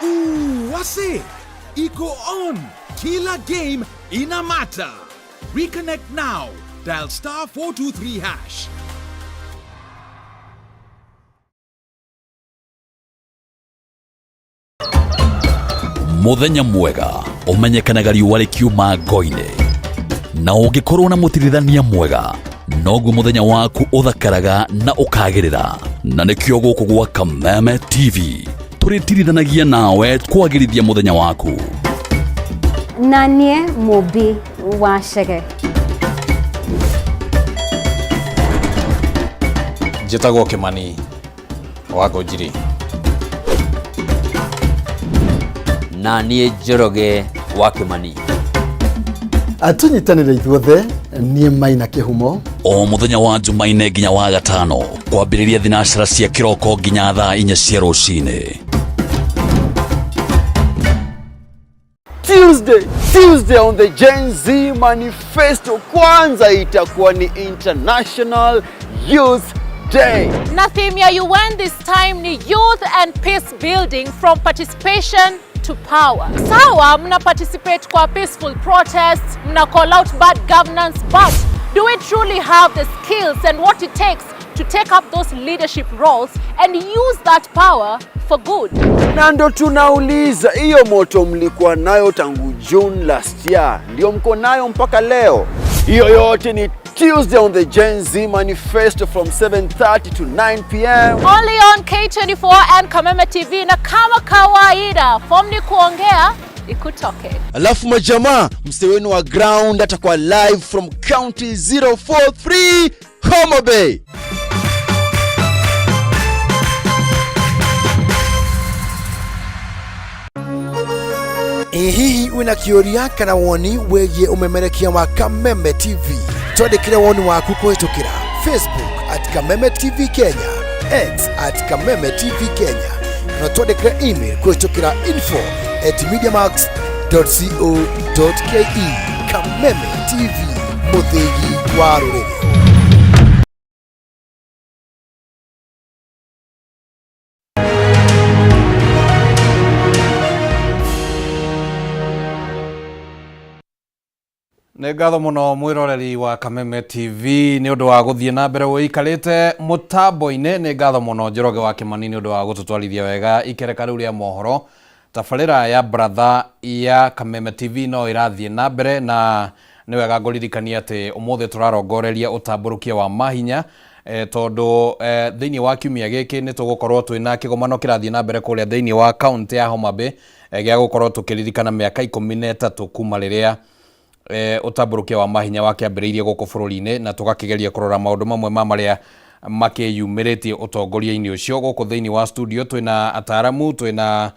Ooh, wase iko on kila game ina matter. Reconnect now. Dial star 423 hash. Muthenya mwega ũmenyekanaga riũa rĩkiuma ngo-inĩ, na ũngĩkorwo na mũtirithania mwega noguo mũthenya waku ũthakaraga na ũkagĩrĩra. Na nĩkĩo gũkũ gwa Kameme TV tũrĩtirithanagia nawe kwagĩrithia mũthenya waku. Na niĩ Mũmbi wa Chege. Njĩtagwo Kĩmani wa Ngũnjiri. Na niĩ Njoroge wa Kĩmani. Tũnyitanĩre ithuothe, niĩ Maina Kĩhumo. O mũthenya wa Jumaine nginya wa gatano, kwambĩrĩria thinacara cia kĩroko nginya thaa 4 cia rũcinĩ. Tuesday on the Gen Z Manifesto, kwanza itakuwa ni International Youth Day. Na theme ya UN this time ni Youth and Peace Building from Participation to Power. Sawa, mna participate kwa peaceful protests, mna call out bad governance, but do we truly have the skills and what it takes to take up those leadership roles and use that power for good? Na ndo tunauliza, hiyo moto mlikuwa nayo tangu June last year, ndio mko nayo mpaka leo? Hiyo yote ni Tuesday on the Gen Z Manifesto from 7:30 to 9 p.m. Only on K24 and Kameme TV, na kama kawaida, form ni kuongea ikutoke. Alafu majamaa, msee wenu wa ground atakuwa live from County 043 Homa Bay. Ĩ hihi wĩna kĩũria kana woni wĩgiĩ ũmemerekia wa Kameme TV? Twandĩkĩre woni waku kũhĩtũkĩra Facebook at Kameme TV Kenya, X at Kameme TV Kenya, kana twandĩkĩre email kũhĩtũkĩra info at mediamax.co.ke. Kameme TV, mũthĩgi wa rũrĩrĩ. Nĩ ngatho mũno mwĩroreri wa Kameme TV nĩ ũndũ wa gũthiĩ na mbere ũikarĩte mũtambo-inĩ. Nĩ ngatho mũno Njoroge wa Kĩmani nĩ ũndũ wa gũtũtwarithia wega ikereka rĩu rĩa mohoro. Tabarĩra ya Bratha ya Kameme TV no ĩrathiĩ na mbere, na nĩ wega ngũririkania atĩ ũmũthĩ tũrarongoreria ũtambũrũkia wa mahinya, tondũ thĩinĩ wa kiumia gĩkĩ nĩ tũgũkorwo twĩna kĩgomano kĩrathiĩ na mbere kũrĩa thĩinĩ wa kaũntĩ ya Homa Bay, gĩa gũkorwo tũkĩririkana mĩaka 13 kuma rĩrĩa ũtambũrũkia wa mahinya wakĩambĩrĩirie gũkũ bũrũri-inĩ, na tũgakĩgeria kũrora maũndũ mamwe ma marĩa makĩyumĩrĩtie ũtongoria-inĩ ũcio. Gũkũ thĩinĩ wa studio twĩna ataramu, twĩna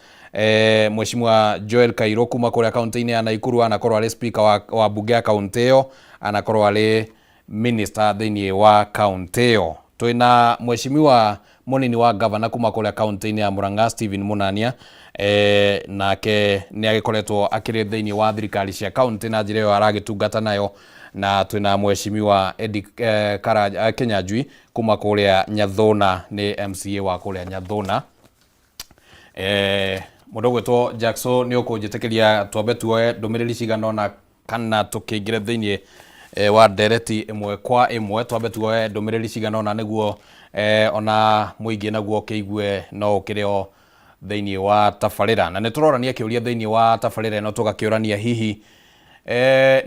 Mheshimiwa Joel Kairo kuma kũrĩa kaũntĩ-inĩ ya Nakuru, anakorwo arĩ speaker wa bunge ya kaũntĩ ĩyo, anakorwo arĩ minister thĩinĩ wa kaũntĩ ĩyo. Twĩna Mheshimiwa mũnini wa gavana kuma kũrĩa kaũntĩ-inĩ ya Murang'a, Stephen Munania, nake nĩ agĩkoretwo akĩrĩ thĩinĩ wa thirikari cia kaũntĩ na njĩra ĩyo aragĩtungata nayo. Na twĩna Mheshimiwa Eddie Kinyanjui kuma kũrĩa Nyathuna, nĩ MCA wa kũrĩa Nyathuna. Mũndũ ũgwĩtwo Jackson, nĩ ũkũnjĩtĩkĩria twambe tuoe ndũmĩrĩri cigana ũna kana tũkĩingĩre thĩinĩ wa ndereti ĩmwe kwa ĩmwe? Twambe tuoe ndũmĩrĩri cigana ũna nĩguo ona mũingĩ naguo ũkĩigue no ũkĩrĩ o thĩinĩ wa tabarĩra. Na nĩ tũrorania kĩũria thĩinĩ wa tabarĩra ĩno, tũgakĩũrania hihi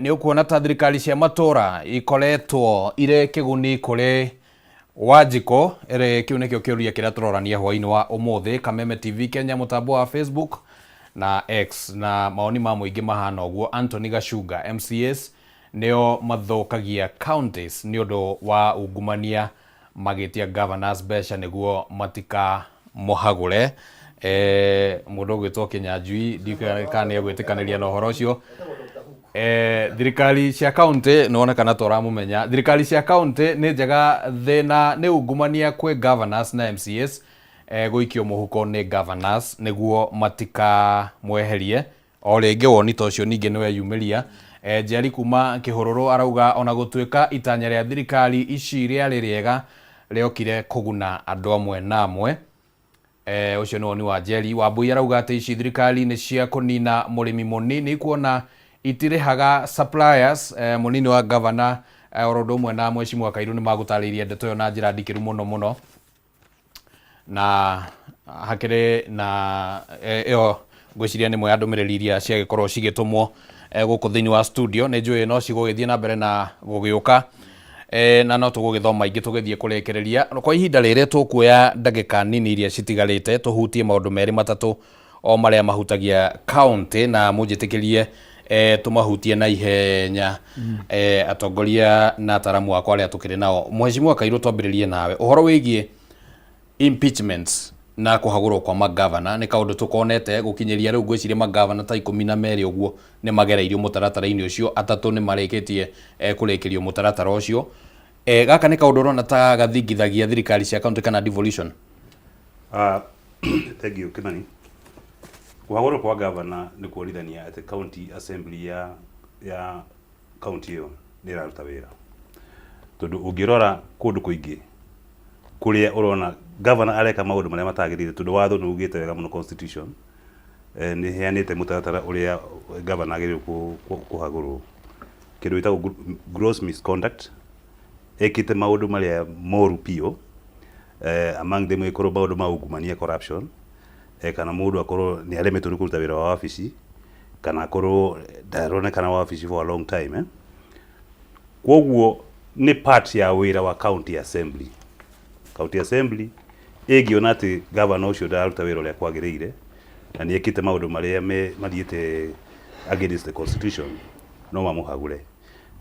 nĩ ũkuona ta thirikari cia matũra ikoretwo irĩ kĩguni kũrĩ Wanjikũ? Ĩrĩ kĩu nĩkĩo kĩũria kĩrĩa tũrorania hwaĩ-inĩ wa ũmũthĩ. Kameme TV Kenya, mũtambo wa Facebook na X, na maoni ma mũingĩ mahana ũguo. Anthony Gachunga: MCAs nĩo mathũkagia counties nĩ ũndũ wa ungumania, magĩtia governors mbeca nĩguo matika mũhagũre. Eh, mũndũ ũgwĩtwo Kĩnyanjui ndiũĩ kana nĩ egwĩtĩkanĩria na ũhoro ũcio. Eh, thirikari cia kaunti nĩ wonekana ta ũramũmenya. Thirikari cia kaunti nĩ njega, thĩna nĩ ungumania kwĩ governors na MCAs eh, gũikio mũhuko nĩ governors nĩguo matikamweherie. O rĩngĩ woni ta ũcio ningĩ nĩ weyumĩria. Eh, Njeri kuma Kĩhũrũrũ arauga ona gũtuĩka itanya rĩa thirikari ici rĩarĩ rĩega rĩokire kũguna andũ amwe na amwe. Eh, ũcio nĩ woni wa Njeri. Wambui arauga atĩ ici thirikari nĩ cia kũnina mũrĩmi mũnini kuona itirĩhaga suppliers. Eh, mũnini wa gavana eh, oro ũndũ ũmwe na Mheshimiwa Kairu nĩ magũtarĩirie ndeto ĩyo na njĩra ndikĩru mũno mũno na hakĩrĩ na ĩyo ngwĩciria nĩ ĩmwe ya ndũmĩrĩri iria ciagĩkorwo cigĩtũmwo eh, gũkũ thĩinĩ wa studio nĩ njũĩ no cigũgĩthiĩ na mbere na gũgĩũka eh, na no tũgũgĩthoma ingĩ tũgĩthiĩ kũrĩkĩrĩria kwa ihinda rĩrĩ tũkuoya ndagĩka nini iria citigarĩte tũhutie maũndũ merĩ matatũ o marĩa mahutagia county na mũnjĩtĩkĩrie eh, tũmahutie na ihenya mm. eh, atongoria na ataramu akwa arĩa tũkĩrĩ nao Mheshimiwa Kairũ twambĩrĩrie nawe ũhoro wĩgiĩ impeachments na kũhagũrwo kwa magavana nĩ kaũndũ tũkonete gũkinyĩria rĩu ngwĩciria magavana ta 12 ũguo nĩ magereirio mũtaratara-inĩ ũcio atatũ nĩ marĩkĩtie eh, kũrĩkĩrio mũtaratara ũcio eh, gaka nĩ kaũndũ ũrona ta gathingithagia thirikari cia county kana devolution? Thank you Kimani. Kũhagũrwo kwa gavana nĩ kuonithania atĩ county assembly ya ya county ĩyo nĩ ĩraruta wĩra, tondũ ũngĩrora kũndũ kũingĩ kũrĩa ũrona gavana areka maũndũ marĩa matagĩrĩire, tondũ watho nĩ ugĩte wega mũno constitution eh, nĩ ĩheanĩte mũtaratara ũrĩa gavana agĩrĩirwo kũhagũrwo, kĩndũ gĩtagwo gross misconduct, ekĩte maũndũ marĩa moru biũ, eh, among them ĩkorwo maũndũ ma ungumania corruption, eh, kana mũndũ akorwo nĩ aremetwo nĩ kũruta wĩra wa wabici, kana akorwo ndaronekana wabici for a long time, eh. Kwoguo nĩ part ya wĩra wa county assembly. County assembly ĩngĩona atĩ gavana ũcio ndararuta wĩra ũrĩa kwagĩrĩire na nĩ ekĩte maũndũ marĩa mathiĩte against the constitution, no mamũhagũre.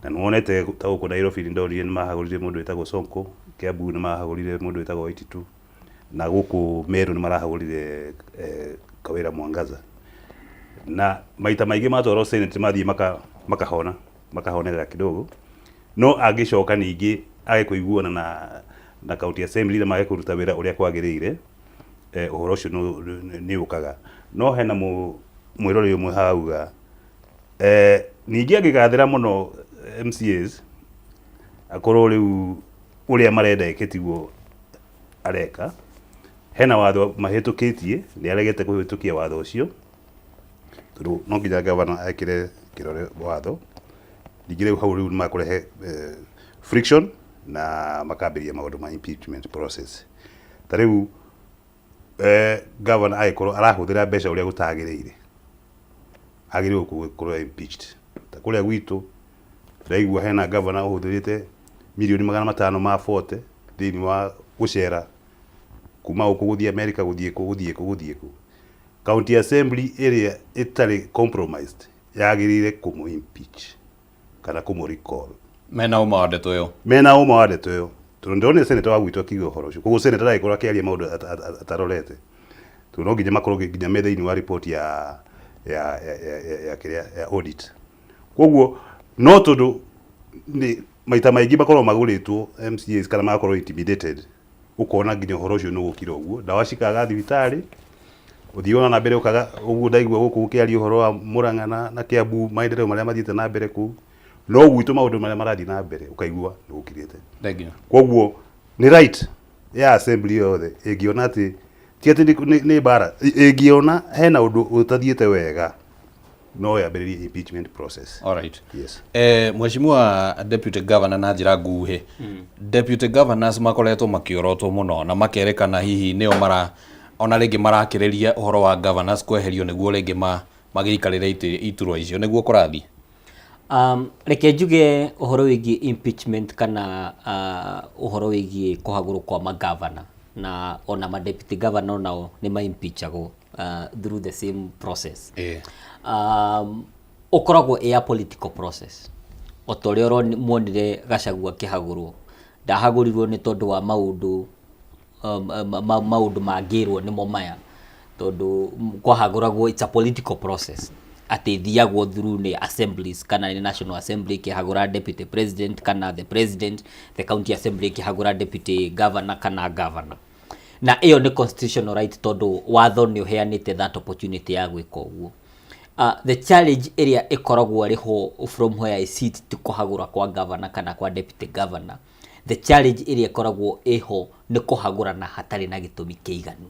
Na nĩ wonete ta gũkũ Nairobi nĩ ndonire nĩ mahagũrire mũndũ wĩtagwo Sonko, Kiambu nĩ mahagũrire mũndũ wĩtagwo Waititu, na gũkũ Meru nĩ marahagũrire eh, Kawĩra Mwangaza. Na maita maingĩ matwarwo Senate mathiĩ maka makahona makahonerera kidogo, no angĩcoka ningĩ age kũiguana na na county assembly na mage kũruta wĩra ũrĩa kwagĩrĩire, eh, ũhoro ũcio nĩ ũkaga. No hena mwĩroreri ũmwe hauga eh, ningĩ angĩgathĩra mũno MCAs akorwo rĩu ũrĩa marenda eke tiguo areka, hena watho mahĩtũkĩtie, nĩ aregete kũhĩtũkia watho ũcio, tondũ no nginya gavana ekĩre kĩrore watho. Ningĩ rĩu hau rĩu nĩ makũrehe eh, friction na makambĩrĩria maũndũ ma impeachment process. Ta rĩu eh, gavana agĩkorwo arahũthĩra mbeca ũrĩa gũtagĩrĩire, agĩrĩirwo gũkorwo impeached. Ta kũrĩa gwitũ ndaigua hena gavana ũhũthĩrĩte mirioni 500 ma 40 thĩinĩ wa gũcera kuma gũkũ gũthiĩ America, gũthiĩ kũ gũthiĩ kũ gũthiĩ kũ. County assembly ĩrĩa ĩtarĩ compromised yagĩrĩire kũmũ impeach kana kũmũ recall. Mena ũma wa ndeto ĩyo? Mena ũma wa ndeto ĩyo, tondũ ndĩronire senator wa gwitũ akiuga ũhoro ũcio, koguo senator ndagĩkorwo akĩaria maũndũ atarorete, tondũ no nginya makorwo nginya me thĩinĩ wa report ya ya ya ya, ya, ya kĩrĩa ya audit. Koguo no tondũ nĩ maita maingĩ makoragwo magũrĩtwo MCAs kana magakorwo intimidated, ũkona nginya ũhoro ũcio nĩ ũgũkira ũguo, ndawa cikaga thibitarĩ, ũthiĩ ona na mbere ũkaga ũguo. Ndaigua gũkũ gũkĩario ũhoro wa Murang'a na, na Kiambu, maendeleo marĩa mathiĩte na mbere kũu, no gwitũ maũndũ marĩa marathiĩ na mbere ũkaigua nĩ gũkirĩte. Thank you. Koguo nĩ right ya assembly yothe ĩngĩona atĩ ti atĩ nĩ mbara, ĩngĩona hena ũndũ ũtathiĩte wega no yambĩrĩrie impeachment process. All right. Yes. Eh, Mheshimiwa Deputy Governor, na njĩra nguhĩ, Deputy Governors makoretwo makĩorotwo mũno na makerekana hihi nĩo mara ona rĩngĩ marakĩrĩria ũhoro wa governors kweherio nĩguo rĩngĩ ma magĩikarĩre iturwa icio nĩguo kũrathiĩ. Reke njuge ũhoro wĩgiĩ impeachment kana ũhoro wĩgiĩ kũhagũrwo kwa magavana na ona ma deputy governor onao nĩ ma impeachagwo through the same process. Ũkoragwo ĩ a political process o ta ũrĩa muonire Gachagua akĩhagũrwo, ndahagũrirwo nĩ tondũ wa maũndũ maũndũ mangĩrwo nĩmo maya tondũ kwahagũragwo, it's a political process atĩ ĩthiagwo through nĩ assemblies kana nĩ National Assembly ĩkĩhagũra deputy president kana the president, the county assembly ĩkĩhagũra deputy governor kana governor, na ĩyo nĩ constitutional right tondũ watho nĩ ũheanĩte that opportunity ya gwĩka ũguo. The challenge ĩrĩa ĩkoragwo ĩrĩ ho from where I sit ti kũhagũra kwa governor kana kwa deputy governor. The challenge ĩrĩa ĩkoragwo ĩho nĩ kũhagũrana hatarĩ na gĩtũmi kĩiganu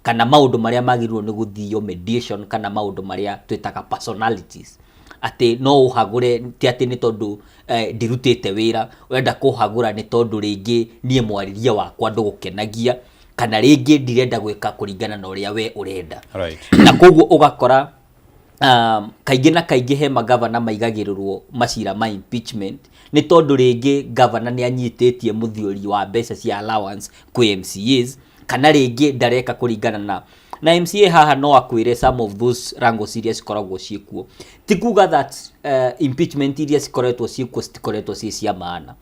kana maũndũ marĩa magĩrĩirwo nĩ gũthio mediation kana maũndũ marĩa twĩtaga personalities, atĩ no ũhagũre ti atĩ nĩ tondũ ndirutĩte wĩra, ũrenda kũhagũra nĩ tondũ rĩngĩ niĩ mwarĩrie wakwa ndũgũkenagia kana rĩngĩ ndirenda gwĩka kũringana na ũrĩa we ũrenda. Na koguo ũgakora kaingĩ na kaingĩ he magavana maigagĩrĩrwo macira ma impeachment nĩ tondũ rĩngĩ gavana nĩ anyitĩtie mũthiori wa mbeca cia allowance kwĩ MCAs kana rĩngĩ ndareka kũringana na MCA. Haha no akwĩre some of those wrangles iria cikoragwo ciĩkuo. Ti kuga that impeachment iria cikoretwo ciĩkuo citikoretwo ciĩ cia maana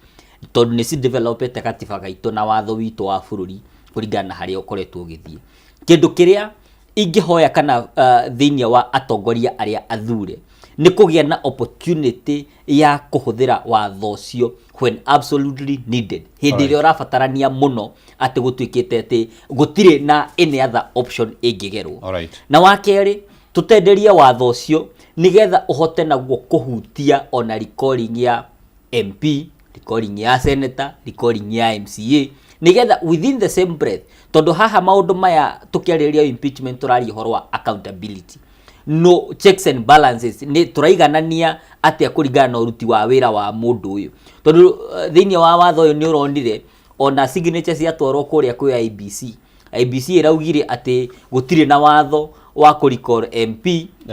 tondũ nĩ cidevelopete gatiba gaitũ na watho witũ wa bũrũri kũringana na harĩa ũkoretwo ũgĩthiĩ. Kĩndũ kĩrĩa ingĩhoya kana thĩinĩ wa atongoria arĩa athure nĩ kũgĩa na opportunity ya kũhũthĩra watho ũcio when absolutely needed, hĩndĩ ĩrĩa ũrabatarania mũno, atĩ gũtuĩkĩte atĩ gũtirĩ na any other option ĩngĩgerwo. Na wa kerĩ, tũtenderie watho ũcio nĩgetha ũhote naguo kũhutia ona recalling ya MP, recalling ya senator, recalling ya MCA, nĩgetha within the same breath, tondũ haha maũndũ maya tũkĩarĩrĩria impeachment tũraria ũhoro wa accountability, no checks and balances, nĩ tũraiganania atĩa kũringana na ũruti wa wĩra wa mũndũ ũyũ, tondũ thĩinĩ wa watho ũyũ nĩ ũronire ona signature ciatwarwo kũrĩa kwĩ IEBC, IEBC ĩraugire atĩ gũtirĩ na watho wa kũ recall MP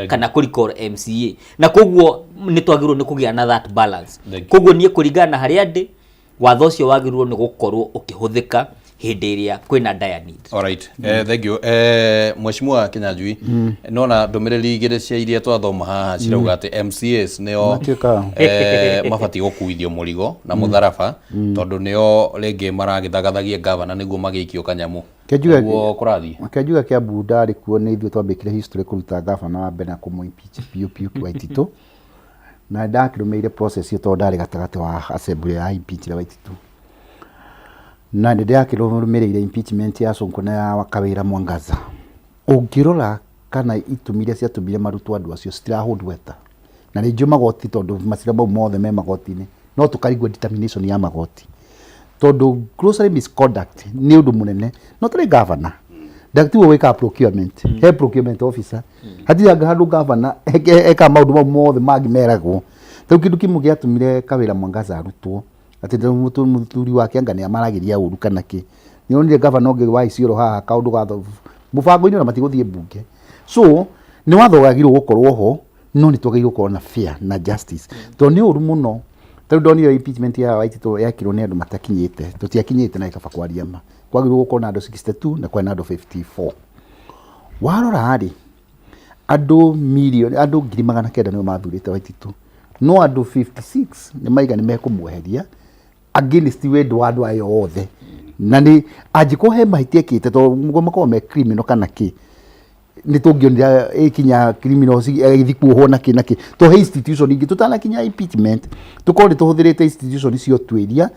kana kũ recall MCA, na koguo nĩ twagĩrĩirwo nĩ kũgĩa na that balance. Koguo niĩ kũringana na harĩa ndĩ, watho ũcio wagĩrĩirwo nĩ gũkorwo ũkĩhũthĩka hĩndĩ ĩrĩa kwĩna dire need. Alright. Thank you. Mheshimiwa Kinyanjui, nona ndũmĩrĩri igĩrĩ cia iria twathoma haha cirauga atĩ MCAs nĩo Matuĩka. Mabatiĩ gũkuithio mũrigo na mũtharaba tondũ nĩo rĩngĩ maragĩthagathagia gavana nĩguo magĩikio kanyamũ. Kenjuge Nĩguo kũrathiĩ. Kenjuge Kiambu ndarĩ kuo, nĩ ithuĩ twambĩkire history kũruta gavana wa mbere na kũmũ impeach biũ biũ Waititu, na ndakĩrũmĩrĩire process ĩyo tondũ ndarĩ gatagatĩ wa assembly ya impeach Waititu, na nĩ ndĩrakĩrũmĩrĩire impeachment ya Sonko na ya Kawĩra Mwangaza. Ũngĩrora kana itũmi iria ciatũmire marutwo andũ acio citira hold water, na rĩngĩ magoti, tondũ macira mau mothe me magoti-inĩ, no tũkarigwo determination ya magoti, tondũ grocery misconduct nĩ ũndũ mũnene. No tarĩ governor ndatiwe wĩkaga procurement, he procurement officer, hatirĩ anga handũ governor ekaga maũndũ mau mothe mangĩ meragwo. Rĩu kĩndũ kĩmwe gĩatũmire Kawĩra Mwangaza arutwo atĩ mũthuri wake anga nĩ amaragĩria ũru kana kĩ, nĩ onire gavana ũngĩ wa Isiolo haha kaũndũ ga mũbango-inĩ ona matigũthiĩ mbunge. So nĩ watho wagĩrĩirwo gũkorwo ho, no nĩ twagĩrĩirwo gũkorwo na fair na justice, tondũ nĩ ũru mũno. Tarĩu ndonire impeachment ya Waititu yekirwo nĩ andũ matakinyĩte, tũtiakinyĩte, na kaba kwaria ma kwagĩrĩirwo gũkorwo na andũ 62 na kwarĩ na andũ 54. Warora rĩ, andũ mirioni, andũ 900,000 nĩo mathurĩte Waititu, no andũ 56 nĩ maiga nĩ mekũmweheria against wendo wa andũ aya othe, na nĩ angĩkorwo he mahĩtia ekĩte, tondũ makoragwo me criminal kana kĩ, nĩ tũngĩonire ĩkinya criminals ĩgĩthiĩ kuohwo na kĩ na kĩ, to he institution ingĩ tũtanakinya impeachment tũkorwo nĩ tũhũthĩrĩte institution cia ũtuĩria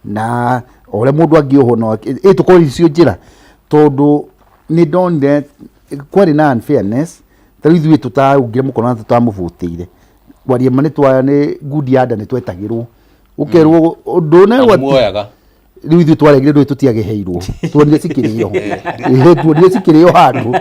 na o ũrĩa mũndũ angĩohwo, no ĩ tũkorwo icio njĩra, tondũ nĩ ndonire kwarĩ na unfairness. Tarĩu ithuĩ tũtaungire mũkono na tũtamũbũtĩire, kwaria ma nĩ twa nĩ ngundi ya nda nĩ twetagĩrwo ũkerwo ũndũ Na ũnerwo. nĩmuoyaga. Rĩu ithuĩ twaregire, ndũĩ tũtiagĩheirwo, tuonire cikĩrĩo. Ĩĩ, tuonire cikĩrĩo handũ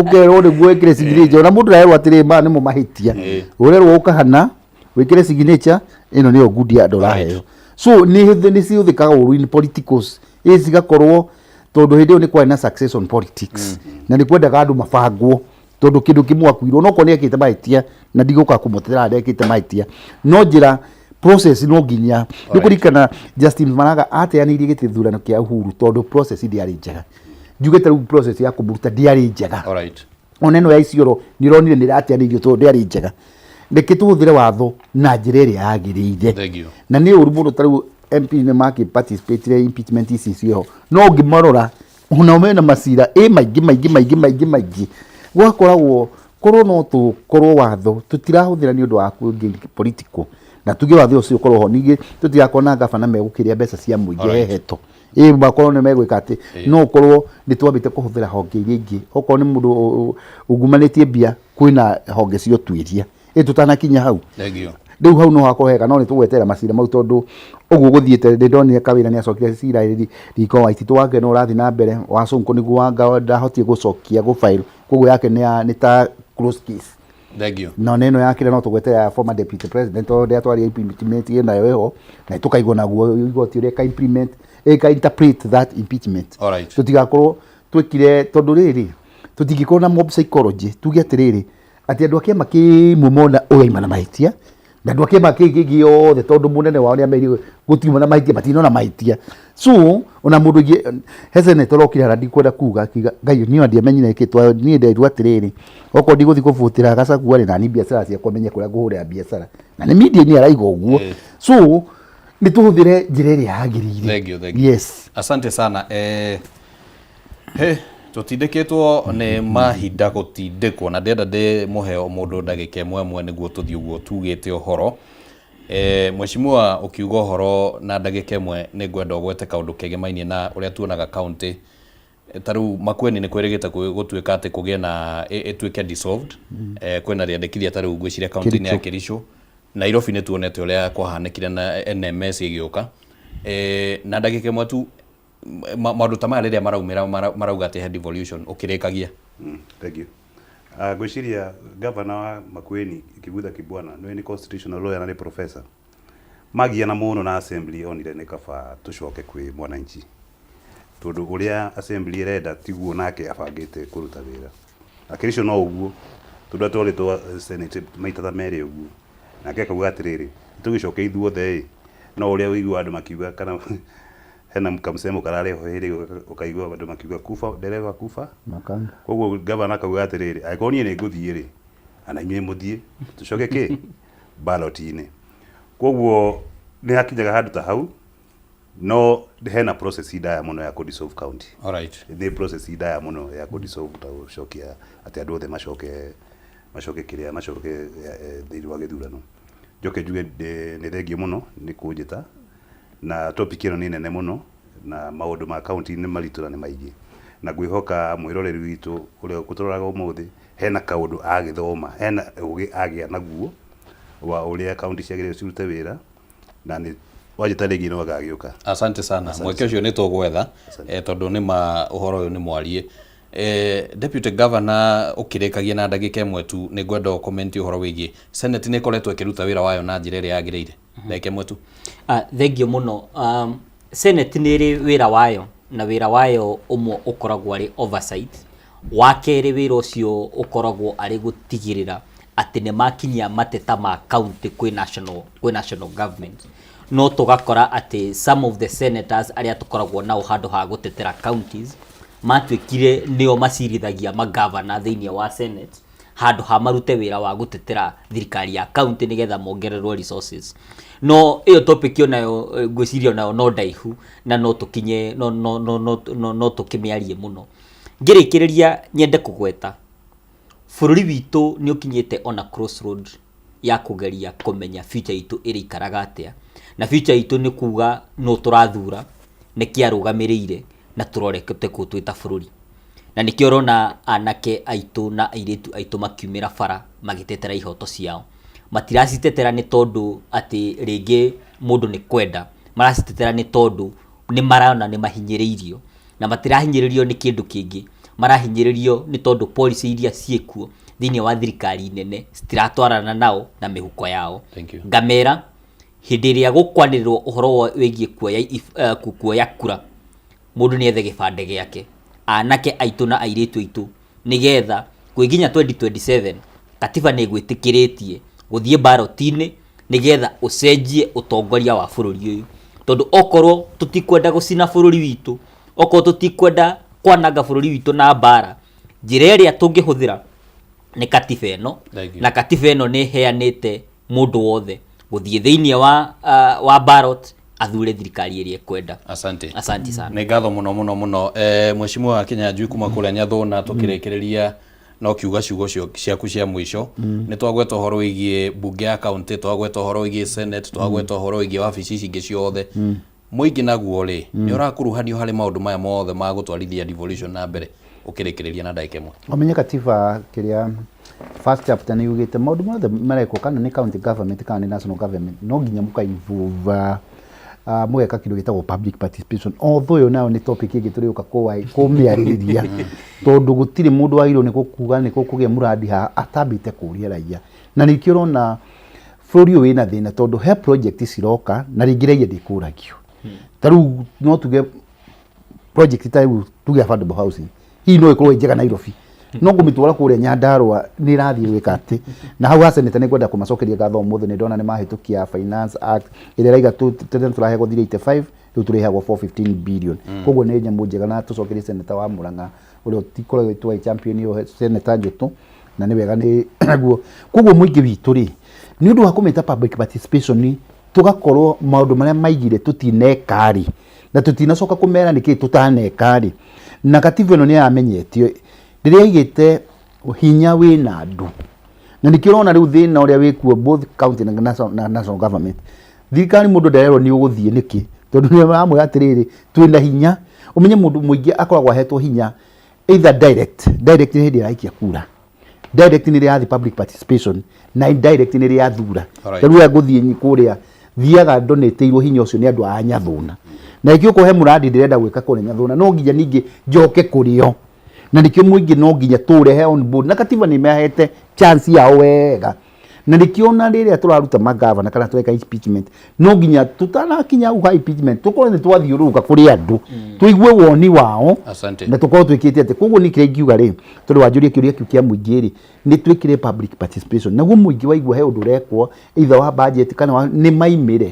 ũkerwo nĩguo wĩkĩre signature, ona mũndũ arerwo atĩrĩ, maya nĩmo mahĩtia, ũrerwo ũkahana wĩkĩre signature ĩno nĩyo ngundi ya andũ ũraheo. So nĩ cihũthĩkaga ũru in politicals, ĩ cigakorwo tondũ hĩndĩ ĩyo nĩ kwarĩ na succession politics na nĩ kwendaga andũ mabangwo, tondũ kĩndũ kĩmwe akuirwo no korwo nĩ ekĩte mahĩtia, na ndigũka kũmũtetera ndekĩte mahĩtia, no njĩra process no nginya nĩ kũririkana Justin Maraga ateanĩirie gĩthurano kĩa Uhuru tondũ process ndĩarĩ njega. Njuge ta rĩu process ya kũmũruta ndĩarĩ njega. Ona ĩno ya Isiolo nĩ ũronire nĩ ĩrateanĩirio tondũ ndĩarĩ njega. Reke tũhũthĩre watho na njĩra ĩrĩa yagĩrĩire. Thank you. Na nĩ ũru mũno, ta rĩu MP nĩ makĩ participate impeachment ici ciĩho no ũngĩmarora onao mena macira ĩ maingĩ maingĩ maingĩ maingĩ maingĩ gwakoragwo korwo no tũkorwo watho tũtirahũthĩra nĩ ũndũ wa kũ- political na tuge watho ũcio ũkorwo ho ningĩ tũtigakorwo na gabana megũkĩrĩa mbeca cia mũingĩ Alright. heheto ĩ makorwo nĩ megwĩka atĩ no ũkorwo nĩ twambĩte kũhũthĩra honge iria ingĩ okorwo nĩ mũndũ ungumanĩtie mbia kwĩna honge cia ũtuĩria ĩ tũtanakinya hau Thank you. rĩu hau no hakorwo hega no nĩ tũgweterera macira mau tondũ ũguo gũthiĩte nĩ ndonire kawĩra nĩ acokire cira riko wa Waititu wake no ũrathiĩ na mbere wa Sonko nĩguo wanga ndahotire gũcokia gũ file koguo yake nĩ ya- nĩ ta close case Thank you. na ona ĩno yakĩra no tũgweterera ya former deputy president tondũ ndĩatwarire impeachment ĩ nayo ĩho na tũkaigua naguo igoti ũrĩa ĩka implement ĩka interpret that impeachment Alright. tũtigakorwo twĩkire tondũ rĩrĩ tũtingĩkorwo na mob psychology tuge atĩrĩrĩ atĩ andũ a kĩama kĩmwe mona ũyũ aima na mahĩtia na andũ a kĩama kĩngĩ gĩothe tondũ mũnene wao nĩ amerire gũtiuma na mahĩtia matinona mahĩtia so ona mũndũ ũngĩ he senator okire harĩa ndikwenda kuga akiuga ngai niĩ ndiamenyire kĩ twa niĩ nderirwo atĩrĩrĩ okorwo ndigũthiĩ kũbutĩra Gachagua rĩ nani biacara ciakwa menye kũrĩa ngũhũrĩra biacara na nĩ media-inĩ araiga ũguo so nĩ tũhũthĩre njĩra ĩrĩa yagĩrĩire Thank you, thank you. yes Asante sana. Eh, he, tũtindĩkĩtwo nĩ mahinda gũtindĩkwo na ndĩrenda ndĩmũhe o mũndũ ndagĩka ĩmwe ĩmwe nĩguo tũthiĩ ũguo tugĩte ũhoro. Eh, Mheshimiwa ũkiuga ũhoro na ndagĩka ĩmwe nĩ ngwenda ũgwete kaũndũ kegemainie na ũrĩa tuonaga kaũntĩ ta rĩu Makueni nĩ kwĩrĩgĩte gũtuĩka atĩ kũgĩe na ĩtuĩke dissolved. Eh, kwĩna rĩendekithia ta rĩu ngwĩciria kaũntĩ-inĩ ya Kericho. Nairobi nĩ tuonete ũrĩa kwahanĩkire na NMS ĩgĩũka. Eh, na ndagĩka ĩmwe tu maũndũ ta maya rĩrĩa maraumĩra marauga atĩ he devolution ũkĩrĩkagia. Thank you. Ngwĩciria gavana wa Makueni Kivutha Kibwana nĩwe nĩ constitutional lawyer na nĩ professor magiana mũno na assembly onire nĩ kaba tũcoke kwĩ mwananchi tondũ ũrĩa assembly ĩrenda tiguo nake abangĩte kũruta wĩra na Kericho no ũguo tondũ atwarĩtwo senate maita ta merĩ ũguo nake akauga atĩrĩrĩ tũgĩcoke ithuothe ĩ no ũrĩa ũiguaga andũ makiuga kana hena kamsemo kararĩ ho hĩndĩ ĩyo ũkaigua andũ makiuga kufa dereva kufa Makanga. koguo gavana akauga atĩrĩrĩ angĩkorwo niĩ nĩ ngũthiĩ rĩ ana inyuĩ mũthiĩ tũcoke kĩ ballot-inĩ koguo nĩ hakinyaga handũ ta hau no hena process ndaya mũno ya kũ dissolve county. Alright. Nĩ process ndaya mũno ya kũ dissolve ta gũcokia atĩ andũ othe macoke macoke kĩrĩa macoke thĩinĩ wa gĩthurano. Njoke njuge nĩ thengiũ mũno nĩ kũnjĩta na topic ĩno nĩ nene mũno na maũndũ ma county nĩ maritũ na nĩ maingĩ na ngwĩhoka mwĩroreri witũ ũrĩa ũgũtũroraga ũmũthĩ hena kaũndũ agĩthoma hena ũgĩ agĩa naguo wa ũrĩa county ciagĩrĩire cirute wĩra na nĩ wanjĩta rĩngĩ no agagĩũka. Asante sana. Mweke ũcio nĩ tũgwetha tondũ nĩ ma ũhoro ũyũ nĩ mwarie. Deputy Governor ũkĩrĩkagia na ndagĩka ĩmwe tu nĩ ngwenda ũ comment ũhoro wĩgiĩ Senate nĩ ĩkoretwo ĩkĩruta wĩra wayo na njĩra ĩrĩa yagĩrĩire. Ndagĩka ĩmwe tu. Thengiũ mũno. Senate nĩ ĩrĩ wĩra wayo na wĩra wayo ũmwe ũkoragwo arĩ oversight. Wa kerĩ wĩra ũcio ũkoragwo arĩ gũtigĩrĩra atĩ nĩ makinyia mateta ma county kwĩ national, kwĩ national government. No tũgakora atĩ some of the senators arĩa tũkoragwo nao handũ ha gũtetera counties matuĩkire nĩo macirithagia magavana thĩinĩ wa senate handũ ha marute wĩra wa gũtetera thirikari ya county nĩgetha mongererwo resources. No ĩyo topic onayo ngwĩciria onayo no ndaihu na no tũkinye no, no, no, no, no, no tũkĩmĩarie mũno. Ngĩrĩkĩrĩria nyende kũgweta bũrũri witũ nĩ ũkinyĩte ona crossroad ya kũgeria kũmenya future itũ ĩrĩikaraga atĩa, na future itũ nĩ kuga nũ tũrathura, nĩkĩ arũgamĩrĩire na tũrorete kũ twĩ ta bũrũri. Na nĩkĩo ũrona anake aitũ na airĩtu aitũ makiumĩra bara magĩtetera ihoto ciao. Matiracitetera nĩ tondũ atĩ rĩngĩ mũndũ nĩ kwenda, maracitetera nĩ tondũ nĩ marona nĩ mahinyĩrĩirio. Na matirahinyĩrĩrio nĩ kĩndũ kĩngĩ, marahinyĩrĩrio nĩ tondũ policy iria ciĩkuo thĩinĩ wa thirikari nene citiratwarana nao na mĩhuko yao. Thank you. Ngamera hĩndĩ ĩrĩa gũkwanĩrĩrwo ũhoro wĩgiĩ kuoya kura, mũndũ nĩ ethe gĩbandĩ gĩake, anake aitũ na airĩtu aitũ, nĩgetha kwĩ nginya 2027 katiba nĩ ĩgwĩtĩkĩrĩtie gũthiĩ ballot-inĩ nĩgetha ũcenjie ũtongoria wa bũrũri ũyũ. Tondũ okorwo tũtikwenda gũcina bũrũri witũ, okorwo tũtikwenda kwananga bũrũri witũ na mbara, njĩra ĩrĩa tũngĩhũthĩra nĩ katiba ĩno. Thank you. Na katiba ĩno nĩ ĩheanĩte mũndũ wothe gũthiĩ thĩinĩ wa ballot Athure thirikari ĩrĩa ekwenda. Asante. Asante sana. Nĩ ngatho mũno mũno mũno, mheshimiwa wa Kinyanjui kuma kũrĩa Nyathũna. Tũkĩrĩkĩrĩria no kiuga ciugo ciaku cia mũico. Nĩ twagweta ũhoro wĩgiĩ mbunge ya kaunti, twagweta ũhoro wĩgiĩ senate, twagweta ũhoro wĩgiĩ wabici ici ingĩ ciothe. Mũingĩ naguo rĩ, nĩ ũrakuruhanio harĩ maũndũ maya mothe ma gũtwarithia devolution na mbere? Ũkĩrĩkĩrĩria na ndagĩka ĩmwe. Ũmenye katiba kĩrĩa first chapter nĩ yugĩte maũndũ mothe marekwo, kana nĩ county government kana nĩ national government, no nginya mũka involve, mũgeka kĩndũ gĩtagwo public participation, although ĩyo nayo nĩ topic ĩngĩ tũrĩũka kũmĩarĩrĩria, tondũ gũtirĩ mũndũ wagĩrĩirwo nĩ gũkuga nĩ gũkũgĩa mũrandi haha atambĩte kũria raia. Na nĩkĩo ũrona bũrũri ũyũ wĩna thĩna, tondũ he project ciroka na rĩngĩ raia ndĩkũragio. Ta rĩu no tuge project ta rĩu tuge affordable housing hihi no ĩkorwo ĩ njega Nairobi, no kũmĩtwara kũrĩa Nyandarua nĩ ĩrathiĩ gwĩka atĩ. Na hau ha seneta nĩ ngwenda kũmacokeria ngatho ũmũthĩ, nĩ ndona nĩ mahĩtũkia Finance Act ĩrĩa ĩraiga tene tũrahegwo 385, rĩu tũrĩheagwo 415 billion. Koguo nĩ nyamũ njega, na tũcokerie seneta wa Murang'a ũrĩa ũtikoretwo champion ĩyo, seneta Njũtũ, na nĩ wega nĩ naguo. Koguo mũingĩ witũ rĩ, nĩ ũndũ wa kũmĩta public participation, tũgakorwo maũndũ marĩa maigire tũtineka rĩ, na tũtinacoka kũmera nĩkĩ tũtaneka rĩ. Na katiba ĩno nĩ yamenyetio rĩrĩa aigĩte hinya wĩna andũ, na nĩkĩo ũrona rĩu thĩna ũrĩa wĩkuo both county na national government. Thirikari mũndũ ndarerwo nĩ ũgũthiĩ nĩkĩ, tondũ nĩ maramwĩra atĩrĩrĩ, twĩna hinya. Ũmenye mũndũ mũingĩ akoragwo ahetwo hinya either direct nĩ hĩndĩ ĩraikia kura, direct nĩ rĩrathiĩ public participation, na indirect nĩ rĩathura. Rĩu rĩrĩa ngũthiĩ kũrĩa thiaga ndonĩtĩirwo hinya ũcio nĩ andũ a Nyathũna, na ikĩ ũkũhe mũrandi ndĩrenda gwĩka kũrĩa Nyathũna, no nginya ningĩ njoke kũrĩo. Na nĩkĩo mũingĩ no nginya tũrehe on board, na katiba nĩ mahete chance yao wega. Na nĩkĩo ona rĩrĩa tũraruta magavana kana tũreka impeachment, no nginya tũtanakinya hau ha impeachment tũkorwo nĩ twathiũrũrũka kũrĩ andũ, tũigue woni wao. Asante. Na tũkorwo twĩkĩte atĩ. Koguo niĩ kĩrĩa ingiuga rĩ, tondũ wanjũria kĩũria kĩu kĩa mũingĩ rĩ, nĩ twĩkĩre public participation, naguo mũingĩ waigua he ũndũ ũrekwo either wa budget kana wa, nĩ maimĩre,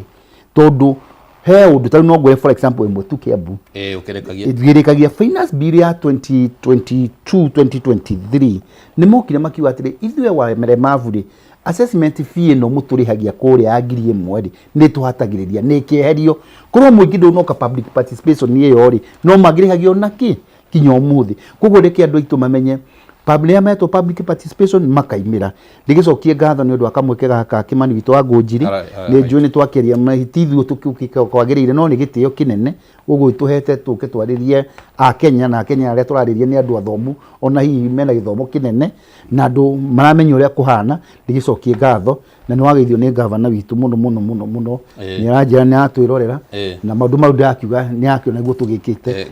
tondũ he ũndũ tarĩu no ngwĩre for example ĩmwe tu, Kiambu. Ũkĩrĩkagia. Ĩrĩkagia finance bill ya 2022 2023, nĩ mokire makiuga atĩrĩ, ithuĩ wa meremabu rĩ, assessment fee ĩno mũtũrĩhagia kũrĩa ya 1000 rĩ, nĩ tũhatagĩrĩria nĩ ĩkĩeherio. Korwo mũingĩ ndũnoka public participation ĩyo rĩ, no mangĩrĩhagio nakĩ kinya ũmũthĩ? Koguo reke andũ aitũ mamenye rĩrĩa metwo public participation makaimĩra. Ndĩgĩcokie ngatho nĩ ũndũ wa kamweke gaka, Kĩmani witũ wa Ngũnjiri. Alright, Nĩ njũĩ nĩ twakĩria, ti ithuĩ kwagĩrĩire, no nĩ gĩtĩo kĩnene ũguo tũhete tũke twarĩrie Akenya, na Akenya arĩa tũrarĩria nĩ andũ athomu, ona hihi mena gĩthomo kĩnene na andũ maramenya ũrĩa kũhana. Ndĩgĩcokie ngatho, na nĩ wageithio nĩ gavana witũ mũno mũno mũno mũno. Nĩ aranjĩra nĩ aratwĩrorera na maũndũ mau ndĩrakiuga nĩ akĩona nĩguo tũgĩkĩte.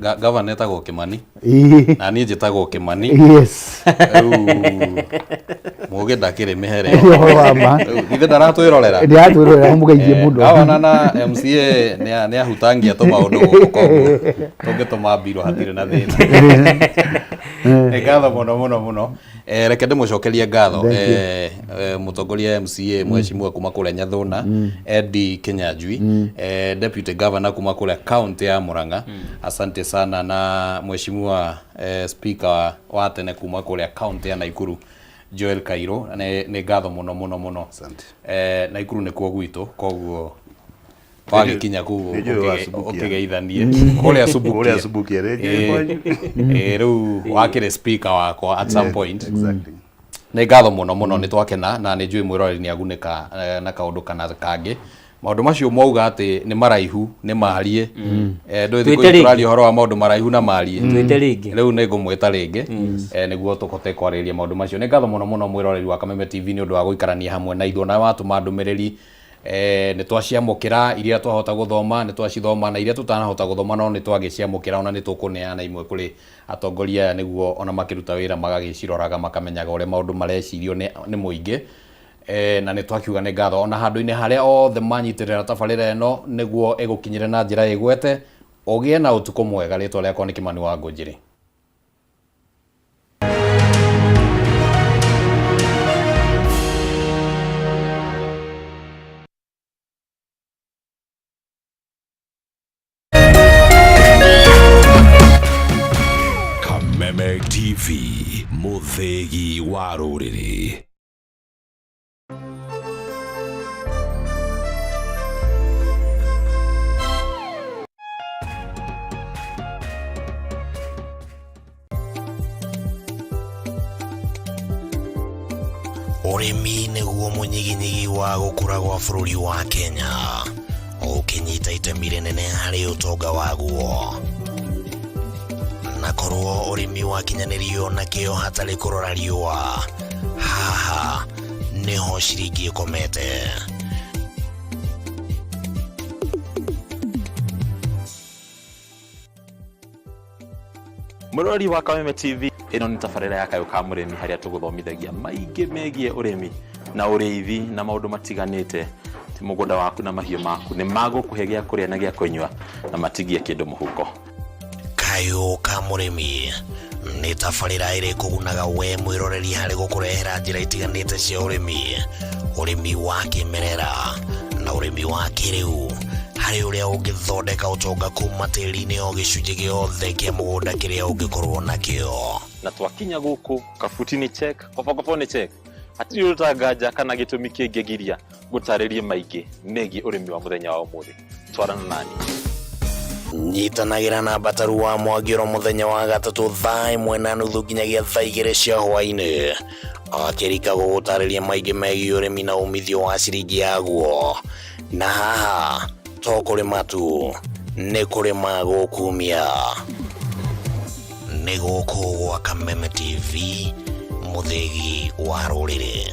Na Gavana etagwo Kĩmani. Na niĩ njĩtagwo Kĩmani. Rĩu mũgĩ ndakĩrĩ mĩhere. Ũhoro wa ma. Rĩu githĩ ndaratwĩrorera? Nĩ aratwĩrorera, mũgeithie mũno. Gavana na MCA nĩ ahutangia tũmaũndũ gũkũ, koguo tũngĩtũma mbirũ hatirĩ na thĩna. Nĩ ngatho mũno mũno mũno. Reke ndĩmũcokerie ngatho. Thank you. Mũtongoria MCA mheshimiwa kuma kũrĩa Nyathũna, Eddie Kinyanjui, deputy governor kuma kũrĩa county ya Murang'a, asante sana, na mheshimiwa speaker wa tene kuma kũrĩa county ya Naikuru, Joel Kairo, nĩ ngatho mũno mũno mũno. Naikuru nĩkuo gwitũ, koguo wagĩkinya kũu Nĩ njũĩ wa Subukia. ũkĩgeithanie kũrĩa Subukia. Kũrĩa Subukia, nĩ njũĩ kwanyu. Rĩu wakĩrĩ speaker wakwa at some point. Nĩ ngatho mũno mũno, nĩ twakena, na nĩ njũĩ mwĩroreri nĩ agunĩka na kaũndũ kana kangĩ. Maũndũ macio mwauga atĩ nĩ maraihu nĩ marie. Ndũĩ thikũ Twĩte ici rĩngĩ. tũraria ũhoro wa maũndũ maraihu na marie. Twĩte rĩngĩ. Rĩu nĩ ngũmwĩta rĩngĩ nĩguo tũhote kwarĩrĩria maũndũ macio. Nĩ ngatho mũno mũno, mwĩroreri wa Kameme TV, nĩ ũndũ wa gũikarania hamwe na ithuĩ. Nawe watũma ndũmĩrĩri, nĩ twaciamũkĩra. Iria twahota gũthoma nĩ twacithoma, na iria tũtanahota gũthoma no nĩ twagĩciamũkĩra, ona nĩ tũkũneana imwe kũrĩ atongoria aya nĩguo ona makĩruta wĩra magagĩciroraga, makamenyaga ũrĩa maũndũ marecirio nĩ mũingĩ. Na nĩ twakiuga nĩ ngatho ona handũ-inĩ harĩa othe manyitĩrĩra tabarĩra ĩno nĩguo ĩgũkinyĩre na njĩra ĩgwete. Ũgĩe na ũtukũ mwega. Rĩtwa rĩakwa nĩ Kĩmani wa Ngũnjĩrĩ. Kameme TV, mũthĩgi wa rũrĩrĩ. Ũrĩmi nĩguo mũnyiginyigi wa gũkũra gwa bũrũri wa Kenya, ũkĩnyita itemi rĩnene harĩ ũtonga waguo. Na korwo ũrĩmi wakinyanĩrio na kĩo hatarĩ kũrora riũa, haha nĩho ciringi ĩkomete. Mũrori wa Kameme TV, ĩno nĩ tabarĩra ya Kayũ ka Mũrĩmi, harĩa tũgũthomithagia maingĩ megiĩ ũrĩmi na ũrĩithi na maũndũ matiganĩte. Ti mũgũnda waku na mahiũ maku nĩ magũkũhe gĩa kũrĩa na gĩa kũnyua na matigie kĩndũ mũhuko. Kayũ ka Mũrĩmi nĩ tabarĩra ĩrĩ kũgunaga we mwĩroreri harĩ gũkũrehera njĩra itiganĩte cia ũrĩmi, ũrĩmi wa kĩmerera na ũrĩmi wa kĩrĩu, harĩ ũrĩa ũngĩthondeka ũtonga kuma tĩri-inĩ o gĩcunjĩ gĩothe kĩa mũgũnda kĩrĩa ũngĩkorwo nakĩo. Na twakinya gũkũ, kabuti nĩ check, kobokobo nĩ check, hatirĩ ũndũ nganja kana gĩtũmi kĩngĩgiria gũtarĩrie maingĩ megiĩ ũrĩmi wa mũthenya wa ũmũthĩ. Twarana nani. Nyitanagĩra na Mbataru wa Mwangi oro mũthenya wa gatatũ thaa 1:30 nginyagia thaa 2 cia hwaĩ-inĩ, akĩrika gũgũtarĩria maingĩ megiĩ ũrĩmi na umithio wa ciringi yaguo. Na haha to kũrĩma tu, nĩ kũrĩma gũkumia. Nĩ gũkũ gwa Kameme TV, mũthĩgi wa rũrĩrĩ.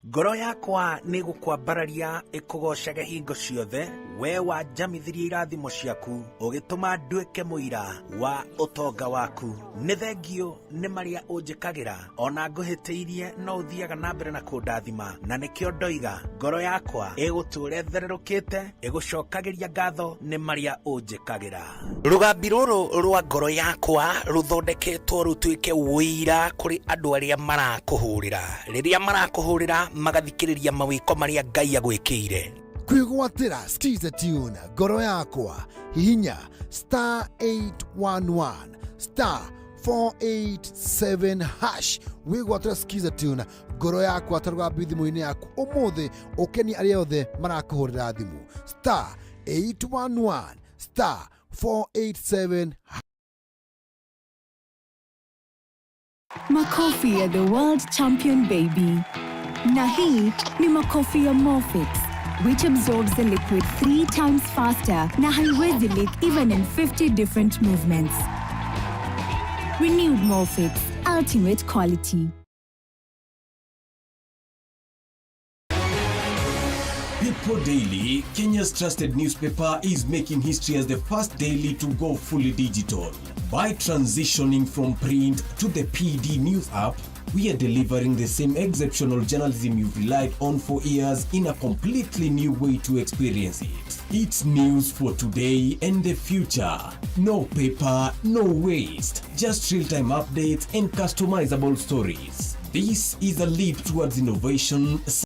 Ngoro yakwa nĩ gũkwambararia ĩkũgocage hingo ciothe, we wanjamithirie irathimo ciaku, ũgĩtũma nduĩke mũira wa ũtonga waku. Nĩ thengio nĩ marĩa ũnjĩkagĩra, ona ngũhĩtĩirie no ũthiaga na mbere na kũndathima, na nĩkĩo ndoiga ngoro yakwa ĩgũtũũra ĩthererũkĩte, ĩgũcokagĩria ngatho nĩ marĩa ũnjĩkagĩra. Rũgambi rũrũ rwa ngoro yakwa rũthondeketwo rũtuĩke ũira kũrĩ andũ arĩa marakũhũrĩra, rĩrĩa marakũhũrĩra magathikĩrĩria mawĩko marĩa Ngai agwĩkĩire. Kwĩgwatĩra Skiza Tune ngoro yakwa, hihinya star 811 star 487 hash, wĩgwatĩra Skiza Tune ngoro yakwa ta rũgambi thimũ-inĩ yaku ũmũthĩ, ũkenie arĩa othe marakũhũrĩra thimũ. Star 811 star 487. Makofi ya the world champion baby. Na hii ni makofi ya Molfix, which absorbs the liquid three times faster na haiwezi leak even in 50 different movements. Renewed Molfix, ultimate quality. People Daily, Kenya's trusted newspaper, is making history as the first daily to go fully digital. By transitioning from print to the PD News app, we are delivering the same exceptional journalism you've relied on for years in a completely new way to experience it. It's news for today and the future. No paper, no waste. Just real-time updates and customizable stories. This is a leap towards innovation.